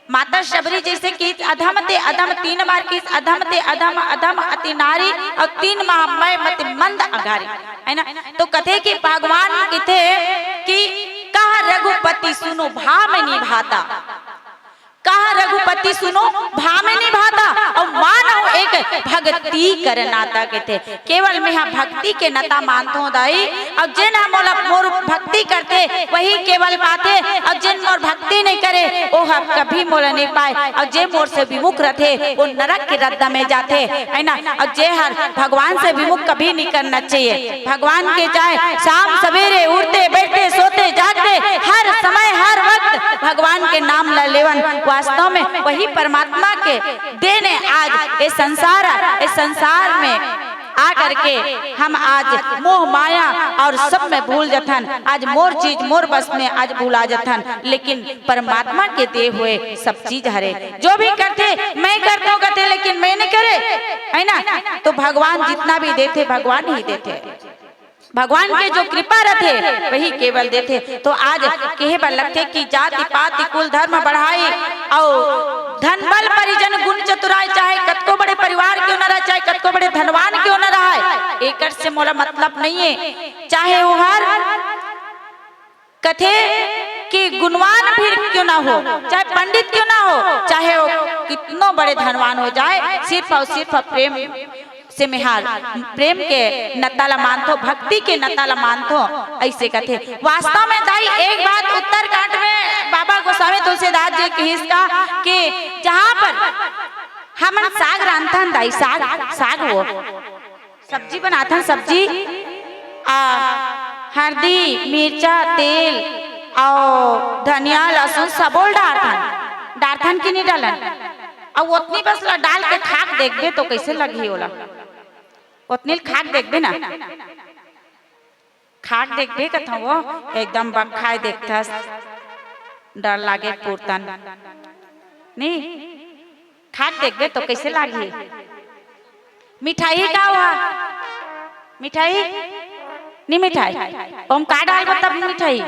माता शबरी जइसे किहिस अधम ते अधम तीन बार, किहिस अधम ते अधम, अधम अति नारी अउ तीन महा मैं मति मंद अघारी, है ना? तो कथे कि भगवान कथे कि कहा रघुपति सुनो भामिनी भ्राता, कहा रघुपति सुनो भामिनी भ्राता, अउ मानव एक भक्ति कर नाता कथे। केवल मेंहा भक्ति के नता मानथों दाई, अउ जेन ह मोला, मोर भक्ति करथे, वही केवल पाथे, अउ जेन मोर भक्ति नहीं करे, ओ ह कभी मोला नहीं पाए, अउ जे मोर से विमुख रथे, वो नरक के रद्दा में जाथे, है ना? अउ जे हर भगवान से विमुख कभी नहीं करना चाहिए। भगवान के चाहे शाम सवेरे उठते, बैठते, सोते, जागते, हर समय, हर वक्त भगवान के नाम ला लेवन, वास्तव में वही परमात्मा के देन हे आज ये संसार, ये संसार में आ करके हम आज मोह माया और सब में भूल जथन। आज मोर चीज मोर बस में आज भुला जथन, लेकिन परमात्मा के दे हुए सब चीज हरे। जो भी करथे, मैं करता हूँ कहते, लेकिन मैं नहीं करे, है ना? तो भगवान जितना भी देथे, भगवान ही देथे। भगवान के जो कृपा रथे, वही केवल देथे। तो आज कहे बर लगथे कि जाति पाति कुल धर्म बढ़ाई, अउ धन बल परिजन गुण चतुराई, चाहे कतको बड़े परिवार क्यों न रहे, चाहे कतको बड़े धनवान क्यों न रहे, एकर से मोला मतलब नहीं है। चाहे वो हर कथे कि गुणवान भी क्यों ना हो, चाहे पंडित क्यों ना हो, चाहे वो कितनो बड़े धनवान हो जाए, सिर्फ और सिर्फ प्रेम से मेहार, प्रेम के नता ला मानथो, भक्ति के नता ला मानथो, ऐसे कथे। वास्तव में दाई, एक बात उत्तरकांड में बाबा गोस्वामी तुलसीदास जी कहिस का कि जहाँ पर हमन साग रांधथन दाई, साग, साग वो सब्जी बनाथन, सब्जी, आ, हरदी, मिर्चा, तेल, अउ धनिया, लहसुन सबो ल डारथन। डारथन कि नहीं डालन? अउ ओतनी बस ला डाल के खाक देखबे तो कैसे लगही ओला? ओतनी ल खाक देखबे ना, खाक देखबे कथों वो एकदम बखाए देखथस, डर लागे पुरतन। नहीं, खाक देखबे तो कैसे लागही? मिठाई का हुआ? मिठाई? नहीं मिठाई। ओम का डालबो तब मिठाई?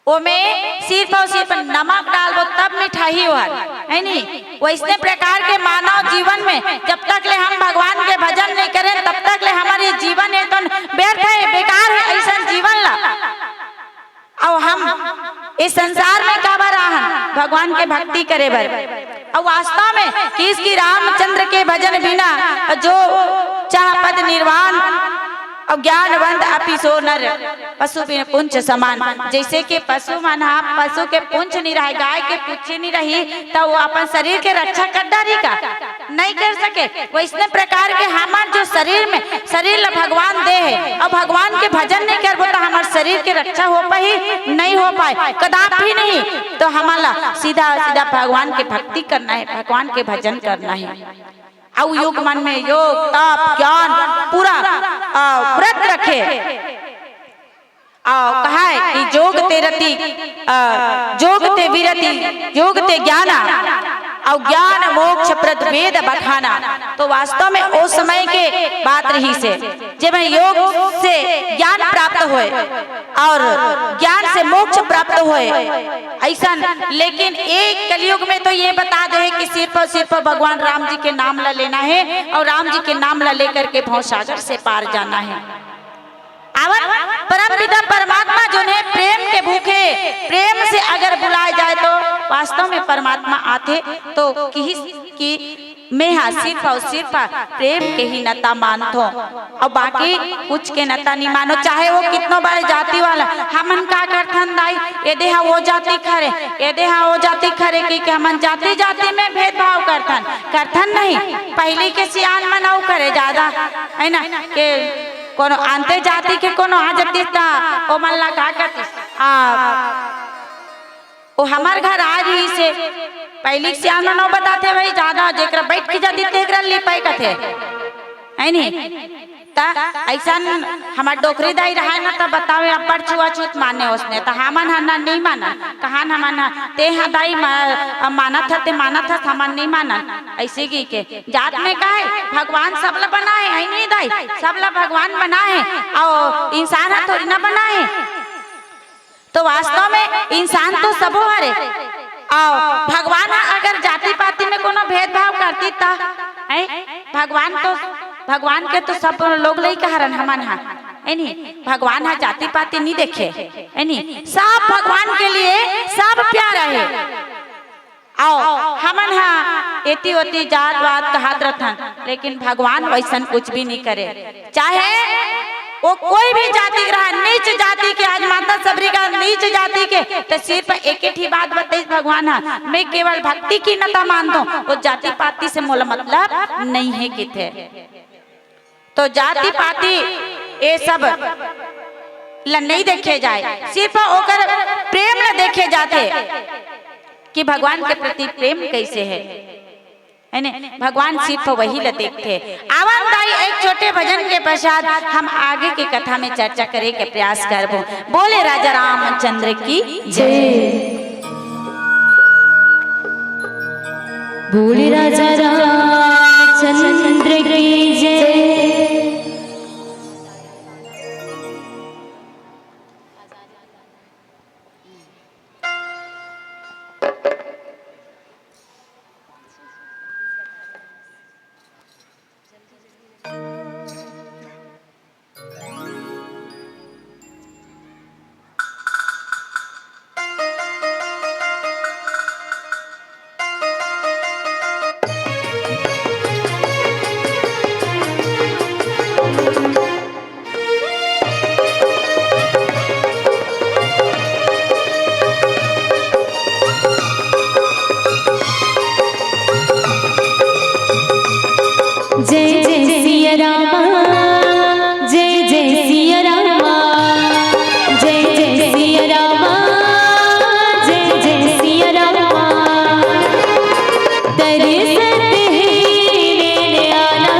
ओमे सिर्फ और सिर्फ नमक डालबो तब मिठाई हुआ, है नी? वैसने प्रकार के मानव जीवन में जब तक ले हम भगवान के भजन नहीं करें, तब तक ले हमारे जीवन एकदम व्यर्थ है, बेकार है। ऐसा जीवन ला अउ हम इस संसार में काबर आहन? भगवान के भक्ति करे बर। अउ वास्तव में किस की रामचंद्र के भजन बिना जो चाह पद निर्वाण अउ ज्ञानवंत अपि सो नर पशु बिन पुंछ समान। जैसे कि पशु मन हा, पशु के पुंछ नहीं रहे, गाय के पुंछ नहीं रही, त वो अपन शरीर के रक्षा कर डारी का? नहीं कर सके। वैसने प्रकार के हमर जो शरीर में, शरीर ला भगवान दे हे, अउ भगवान के भजन नहीं करबो त हमर शरीर के रक्षा हो पाही? नहीं हो पाए, कदापि नहीं। तो हमला सीधा सीधा भगवान के भक्ति करना है, भगवान के भजन करना है। अउ युग मन में योग, तप, ज्ञान, पूरा, अ, व्रत रखे। अउ कहाय कि जोग ते रति, अ, जोग ते विरति, योग ते ज्ञाना, अउ ज्ञान मोक्ष प्रद वेद बखाना। तो वास्तव में ओ समय के बात रहिसे, जेमे योग से ज्ञान प्राप्त होय अउ ज्ञान से मोक्ष प्राप्त होय। ऐसन, लेकिन एक कलयुग में तो ये बता दे कि सिर्फ और सिर्फ भगवान राम जी के नाम ला लेना है अउ राम जी के नाम ला लेकर के भवसागर से पार जाना है। अउ परम पिता परमात्मा जोन हे प्रेम के भूखे, प्रेम से अगर बुलाए जाए तो वास्तव में परमात्मा आथे। तो किहिस कि मैं हा सिर्फ अउ सिर्फ प्रेम के ही नता मानथों, अउ बाकी कुछ के नता नहीं मानो, चाहे वो कितनो बड़े जाति वाला। हमन का करथन दाई, एदे हा वो जाति के हरे, एदे हा वो जाति के हरे, कि, कि हमन जाति जाति में भेदभाव करथन, करथन नहीं। पहली के सियान मन अउ करे ज्यादा, है ना, के कोनो अंते जाति के कोनो आ जातिस त ओमन ला का करतिस? आ, ओ हमर घर आ रहिसे, पहली के सियान मन ओ बताथे भाई, ज्यादा जेकरा बैठ के जातिस तेकरा लिपाई कथे, है नी? त ऐसन हमर डोकरी दाई रहाय ना, त बतावे अब्बड़ छुआछूत माने ओसने, त हमन ह ना नहीं मानन, कहान हमन ह, ते ह दाई मा-, मानत ह, ते मानत ह, हमन नहीं मानन, ऐसे की के। जात में का है? भगवान सबला बनाए, है नहीं दाई? सबला भगवान बनाए, अउ इंसान ह थोड़ी ना बनाए। तो वास्तव में इंसान तो सबो हरे, अउ भगवान ह अगर जाति पाति में कोनो भेदभाव करतिस त, हैं? भगवान तो, भगवान के तो सब लोग लइका हरन हमन ह, है नहीं? भगवान ह जाति पाति नहीं देखे, है नहीं? सब भगवान के लिए सब प्यारा है। अउ हमन ह एती ओती जात वात कहत रथन, लेकिन भगवान वैसन कुछ भी नहीं करे। चाहे वो कोई भी जाति के रहा, नीच जाति के, आज माता सबरी का नीच जाति के, तो सिर्फ एक ही बात बताइस भगवान ह, मैं केवल भक्ति के नता मानथों, वो जाति पाति से मोला मतलब नहीं है किथे। तो जाति पाति ये सब ल नहीं देखे जाए, सिर्फ ओकर प्रेम ल देखे जाथे कि भगवान के प्रति प्रेम कैसे है। है ने? भगवान सिर्फ वही ल देखथे। आवन दाई, एक छोटे भजन के पश्चात हम आगे के कथा में चर्चा करे के प्रयास करबो। बोले राजा रामचंद्र की जय। बोले राजा रामचंद्र की जय। जय जय सिया रामा, जय जय सिया रामा, जय जय सिया रामा, जय जय सिया रामा। तरसत हे नैन आना,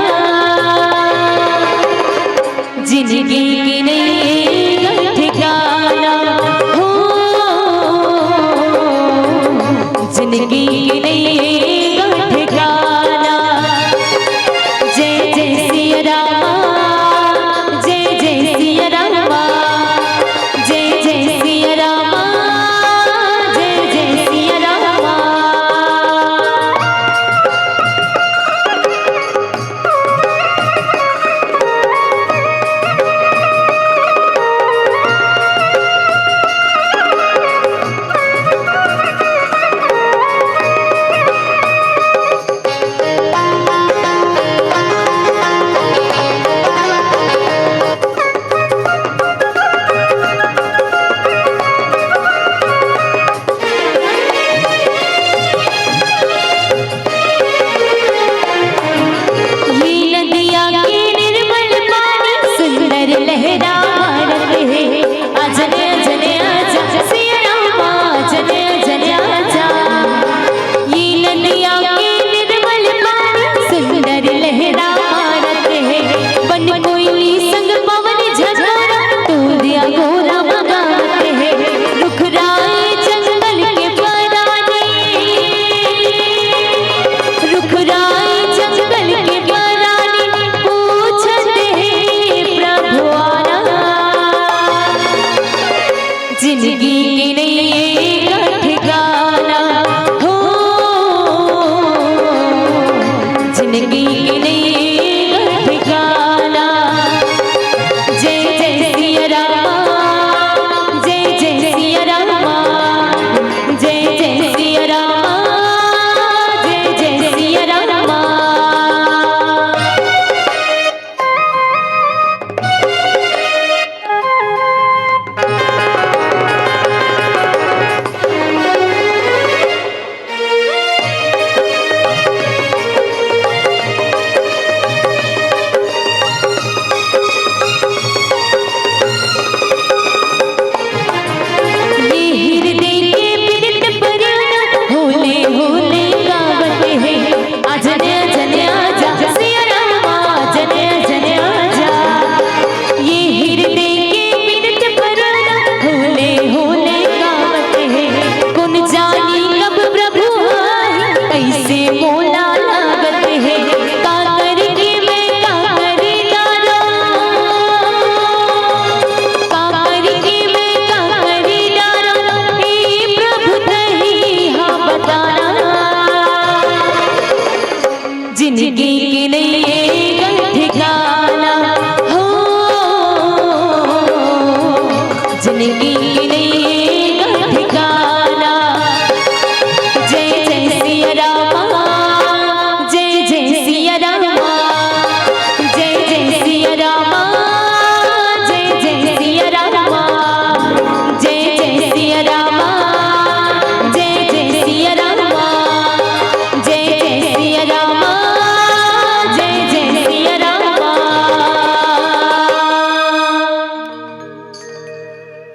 जिंदगी के नैया ठिकाना हो, जिंदगी के नैया ठिकाना। जय जय सिया रामा, जय जय सिया रामा, जय जय सिया रामा, जय जय सिया रामा। ये नदिया के निर्मल पानी, सुंदर लहरा मारत हे। आजा रे, आजा रे, आजा, सिया रामा, आजा रे, आजा रे, आजा। ये नदिया के निर्मल पानी, सुंदर लहरा मारत हे। बन कोइली संग पवन झकोरा, तोर अगोरा म गावत हे। रुखराए जंगल के परानी, रुखराए जंगल के परानी, पूछत हे प्रभु आना। जिंदगी के नैया ठिकाना हो, जिंदगी के नैया ठिकाना। जय जय सिया रामा, जय जय सिया रामा, जय जय सिया रामा, जय जय सिया रामा। ये हृदय के पीड़ित पराना, होले होले गावत हे। आजा रे, आजा रे, आजा, सिया रामा, आजा रे, आजा रे, आजा। ये हृदय के पीड़ित पराना, होले होले गावत हे। कोन जानी कब प्रभु आही, कइसे मोला लागत हे। का करी के मैं का करी डारो, का करी के मैं का करी डारो, हे प्रभु तही हा बताना। जिंदगी के नैया ठिकाना हो, जिंदगी के नैया ठिकाना। जय जय सिया रामा, जय जय सिया रामा, जय जय सिया रामा, जय जय सिया रामा, जय जय सिया रामा, जय जय सिया रामा, जय जय सिया रामा, जय जय सिया रामा।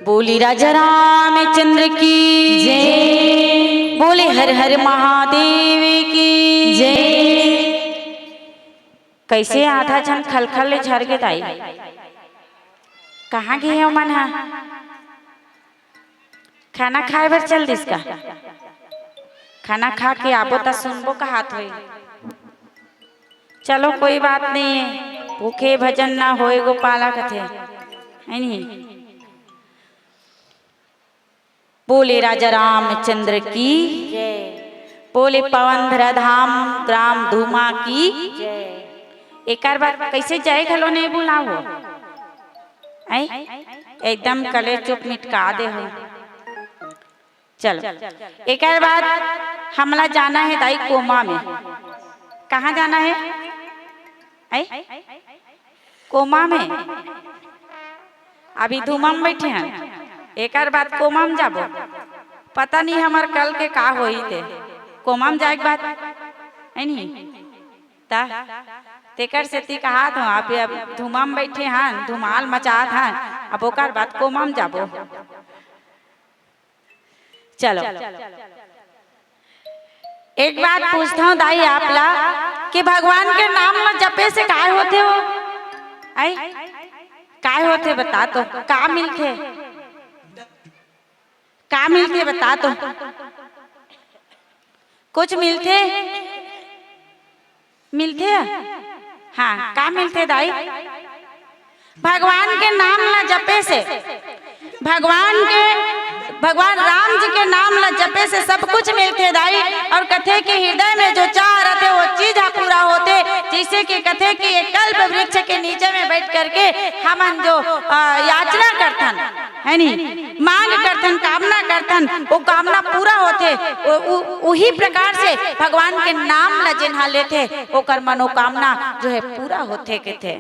बोली राजा रामचंद्र की जय। बोले हर हर महादेव की जय। कइसे आधा झन खलखल ले झर गे दाई? कहाँ गे हे ओमन ह? खाना खाए बर चल दिस का? खाना खा के आबो त सुनबो कहात होई। चलो कोई बात नहीं है, भूखे भजन ना होए गोपाला कथे, है नी? बोले राजा रामचंद्र की, बोले पवन धरा धाम ग्राम धूमा की। एकर बाद कइसे जाए घलो नहीं बुलाओ, आई एकदम कले चुप मिटका दे हो। चलो, एकर बाद हमला जाना है दाई कोमा में। कहाँ जाना है? आई कोमा में। अभी धूमा में बैठे हन, एकर बाद कोमा में जाबो। पता नहीं हमर कल के का होई ते। कोमा में जाए के बाद, है नी? ता तेकर सेती कहात हूँ, अभी अब धूमा में बैठे हन, धुमाल मचात हन, अब ओकर बाद कोमा में जाबो। चलो, एक बात पूछता हूँ दाई आप ला कि भगवान के नाम ला जपे से काय होथे हो? आई काय होथे बता तो, का मिलथे? का मिलथे बता तो? कुछ मिलथे? मिलथे? हाँ, का मिलथे दाई? भगवान के नाम ला जपे से, भगवान के, भगवान राम जी के नाम ला जपे से सब कुछ मिलथे दाई। और कथे कि हृदय में जो चाह रथे वो चीज ह पूरा होथे। जैसे कि कथे कि एक कल्प वृक्ष के नीचे में बैठ करके हमन जो, अ, याचना करथन, है नी, मांग करथन, कामना करथन, वो कामना पूरा होथे। वो, वो, वही प्रकार से भगवान के नाम ला जेन ह लेथे, ओकर मनोकामना जो है पूरा होथे कथे।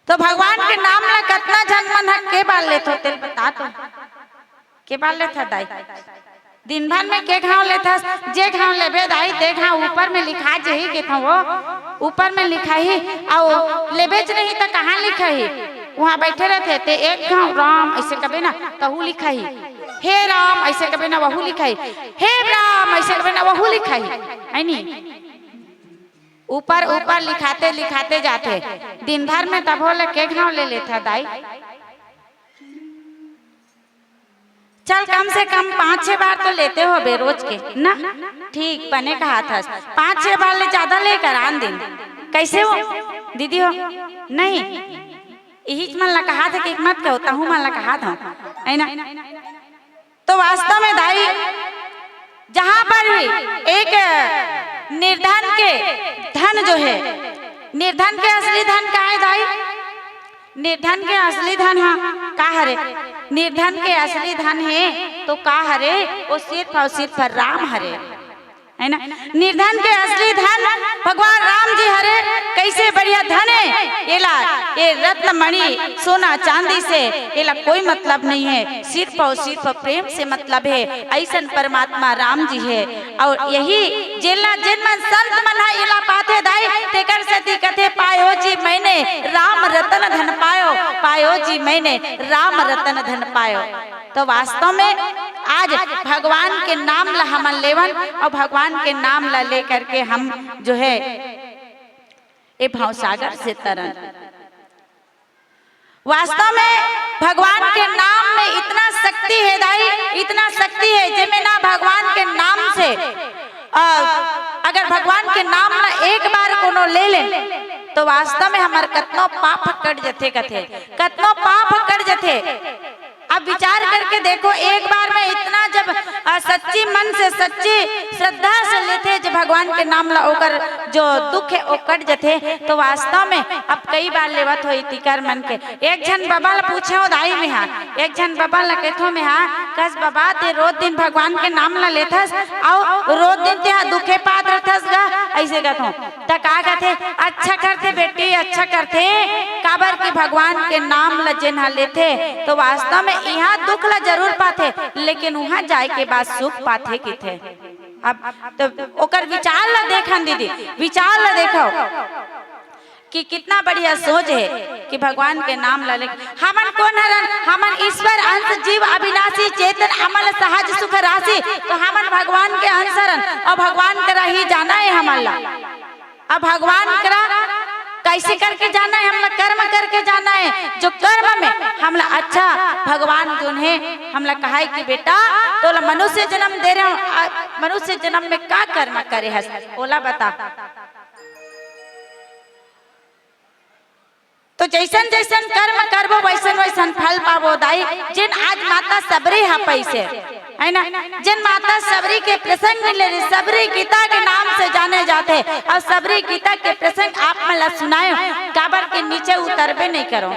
तो भगवान के नाम ला कतना झन मन ह के बार लेथो, तेल बता तो। के बार लेथा दाई? दिन भर में के घाव लेथस? जे घाव लेबे दाई, ते घाव ऊपर में लिखा जही के था वो, ऊपर में लिखाही। अउ लेबेच नहीं त कहाँ लिखाही? वहाँ बैठे रहथे, ते एक घाव राम ऐसे कबे ना, तहू लिखाही। हे राम ऐसे कबे ना, वहू लिखाही। हे राम ऐसे कबे ना, वहू लिखाही। है नी? ऊपर ऊपर लिखाते लिखाते जाथे। दिन भर में तभो ले के घाव ले लेथा दाई? चल, कम से कम पाँच छह बार तो लेते होबे रोज के ना। ठीक बने कहाथस, पाँच छह बार ले ज्यादा लेकर आन दिन। कैसे हो दीदी हो? नहीं, इहीच मन ला कहाथे कि मत कहो, तहू मन ला कहात हूँ, है ना? तो वास्तव में दाई, जहां पर भी एक निर्धन के धन जो है, निर्धन के असली धन का है दाई? निर्धन के असली धन हा का हरे? निर्धन के असली धन है तो का हरे? वो सिर्फ और सिर्फ राम हरे, है ना? निर्धन के असली धन भगवान राम जी हरे। कैसे बढ़िया धन है एला, ये रत्न मणि, सोना चांदी से एला कोई मतलब नहीं है, सिर्फ और सिर्फ प्रेम से मतलब है। ऐसन परमात्मा राम जी है। और यही जेला जेन मन संत मन ह एला पाथे दाई, तेकर सेती कथे, "पायो जी मैंने राम रतन धन पायो, पायो जी मैंने राम रतन धन पायो।" तो वास्तव में आज भगवान के नाम ला हमन लेवन और भगवान के नाम ला लेकर के हम जो है ये भवसागर से तरन। वास्तव में भगवान के नाम में इतना शक्ति है दाई, इतना शक्ति है, जेमे ना भगवान के नाम से, अ, अगर भगवान के नाम ला एक बार कोनो ले ले, तो वास्तव में हमर कतनो पाप कट जथे कथे, कतनो पाप कट जथे। अब विचार करके देखो, एक बार में इतना जब, अ, सच्ची मन से, सच्ची श्रद्धा से लेथे जे भगवान के नाम ला, ओकर जो दुख है वो कट जथे। तो वास्तव में अब कई बार लेवत होई तिकर मन के। एक झन बबा ला पूछे हो दाई में हा, एक झन बबा ला कथो में हा, कस बबा ते रोज दिन भगवान के नाम ला लेथस, अउ रोज दिन ते हा दुखे पात रथस गा, ऐसे कथो। त का कथे, "अच्छा करथे बेटी, अच्छा करथे, काबर कि भगवान के नाम ल जेन ह लेथे, तो वास्तव में इहाँ दुख ल जरूर पाथे, लेकिन उहाँ जाए के बाद सुख पाथे," किथे। अब तो ओकर विचार ल देखन दीदी, विचार ल देखो कि कितना बढ़िया सोच है कि भगवान के नाम ल ले। हमन कोन हरन? हमन ईश्वर अंश जीव अविनाशी चेतन अमल सहज सुख राशि। तो हमन भगवान के अंश हरन और भगवान करा ही जाना है हमन ला। अब भगवान करा कैसे करके जाना है? हमला कर्म करके जाना है। जो कर्म में हमला अच्छा, भगवान जोन है, हमला कहा है कि बेटा, तोला मनुष्य जन्म दे रहे हो, आ, मनुष्य जन्म में का कर्म करे हस, ओला बता। तो जैसन जैसन कर्म करबो, वैसन वैसन फल पाबो दाई। जिन आज माता सबरी हा पैसे, है ना, जिन माता सबरी के प्रसंग मिले रे, सबरी गीता के नाम से जाने जाथे, और सबरी गीता के प्रसंग आप मन ला सुनायो, काबर के नीचे उतरबे नहीं करो,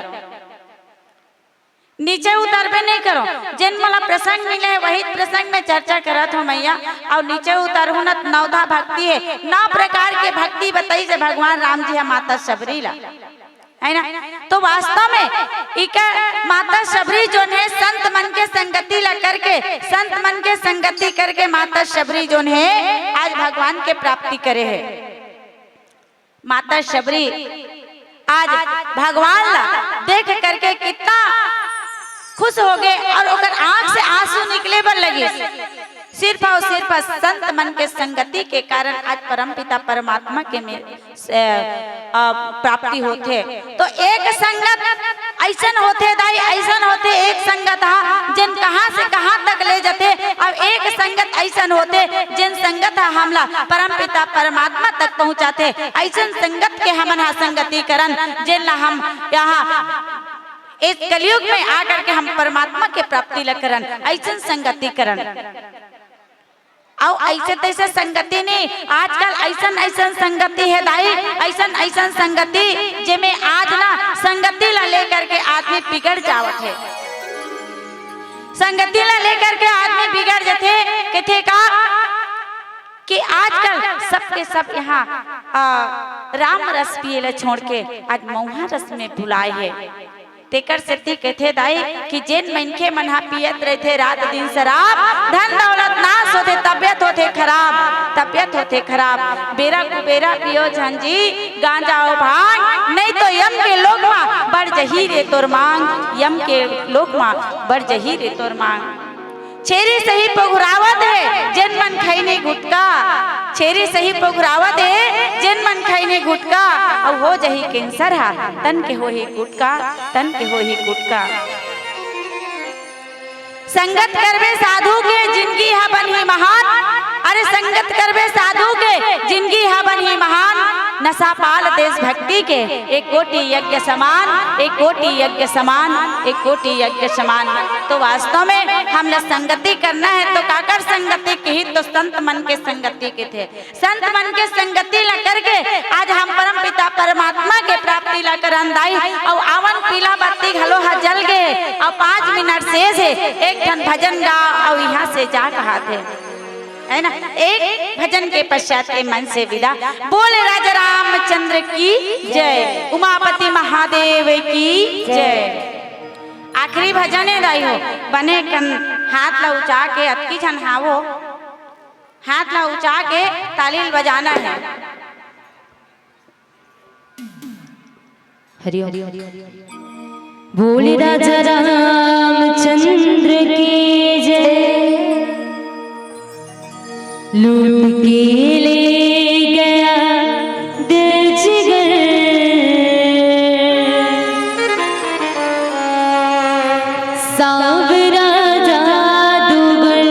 नीचे उतरबे नहीं करो। जिन मोला प्रसंग मिले हे, वही प्रसंग में चर्चा करत हो मैया, और नीचे उतरहू न त नवधा भक्ति है, नौ प्रकार के भक्ति बताइस हे भगवान राम जी हा माता सबरी ला, है ना। तो वास्तव में इका माता सबरी जोन है, संत मन के संगति ला करके, संत मन के संगति करके माता सबरी जोन है, आज भगवान के प्राप्ति करे है। माता सबरी आज भगवान ला देख करके कितना खुश हो गए और ओकर आंख से आंसू निकले बर लगिस। सिर्फ और सिर्फ संत मन के संगति के कारण आज परमपिता परमात्मा के में से, अ, प्राप्ति होथे। तो एक संगत ऐसन होथे दाई, ऐसन होथे एक संगत हा, जेन कहां से कहां तक ले जथे, और एक संगत ऐसन होथे, जेन संगत हा हमला परमपिता परमात्मा तक पहुंचाथे। ऐसन संगत के हमन हा संगति करन, जेन ला हम यहां इस कलयुग में आकर के हम परमात्मा के प्राप्ति ला करन, ऐसन संगति करन। अउ ऐसे तैसे संगति नहीं, आजकल ऐसन ऐसन संगति है दाई, ऐसन ऐसन संगति, जेमे आज ना संगति ला लेकर के आदमी बिगड़ जावत है। संगति ला लेकर के आदमी बिगड़ जथे। कथे का कि आजकल सबके सब यहां, आ, राम रस पिए ला छोड़ के आज मऊहा रस में भुलाए है। तेकर सेती कथे दाई कि जेन मनखे मन हा पियत रहिथे रात दिन शराब, धन दौलत नाश होथे, तबियत होथे खराब, तबियत होथे खराब। बेरा कुबेरा पियो झन जी गांजा अउ भांग, नहीं तो यम के लोक मा बढ़ जही रे तोर मांग, यम के लोक मा बढ़ जही रे तोर मांग। छेरी सही पघुरावत हे जेन मन खैनी गुटका, छेरी सही पघुरावत हे जेन मन खैनी गुटका, अउ हो जही कैंसर हा तन के होही गुटका, तन के होही गुटका। संगत करबे साधु के जिनगी हा बनही महान, अरे संगत करबे साधु के जिनगी हा बनही महान। नशा पाल देशभक्ति के एक कोटि यज्ञ समान, एक कोटि यज्ञ समान, एक कोटि यज्ञ समान। तो वास्तव में हमला संगति करना है तो काकर संगति किही? तो संत मन के संगति किथे। संत मन के संगति ला करके आज हम परम पिता परमात्मा के प्राप्ति ला करन दाई। अउ आवन पीला बत्ती घलो हा जल गे, अउ पांच मिनट शेष हे, एक ठन भजन गा अउ इहां से जा कहाथे, है ना। एक भजन के पश्चात ए मन से विदा। बोल राजा रामचंद्र की जय, उमापति महादेव की जय। आखिरी भजन हे दाई हो, बने कन हाथ ला उचा के अतकी झन हावो, हाथ ला उचा के ताली बजाना है। हरिओम। बोल राजा रामचंद्र की जय। लूट के ले गया दिल जिगर, सांवरा जादूगर।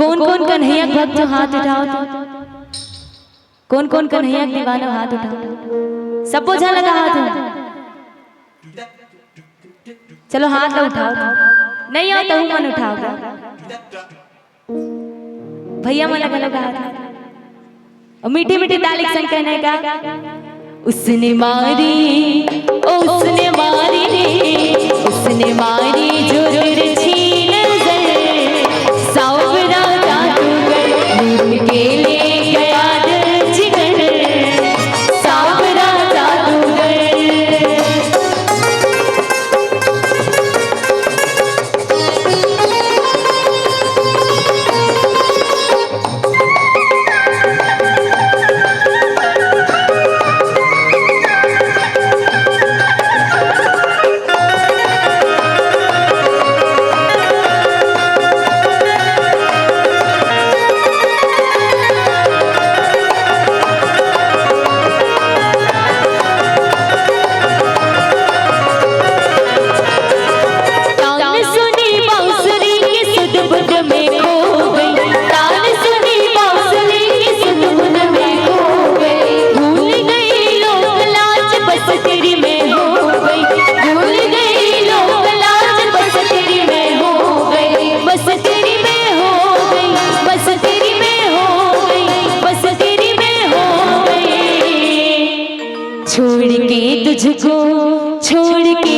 कोन कोन कन्हैया के भक्त हो, हाथ उठाओ तो। कोन कोन कन्हैया के दीवाना हो, हाथ उठाओ। सबो झन लगा हाथ उठाओ। चलो, हाथ ला उठाओ तो। नहीं हो तो मन उठाओ तो। भैया मन लगा लगा हाथ। अउ मीठी मीठी ताली के संग कहना हे का? उसने मारी, ओ उसने मारी रे, उसने मारी जो तिरछी नजर। सांवरा जादूगर लूट के ले गया दिल जिगर। सांवरा जादूगर। तान सुनी बांसुरी की सुध बुध में खो गई। तान सुनी बांसुरी की सुध बुध में खो गई। भूल गई लोक लाज बस तेरी में हो गई। भूल गई लोक लाज बस तेरी में हो गई। बस तेरी में हो गई। बस तेरी में हो गई। बस तेरी में हो गई। छोड़ के तुझको, छोड़ के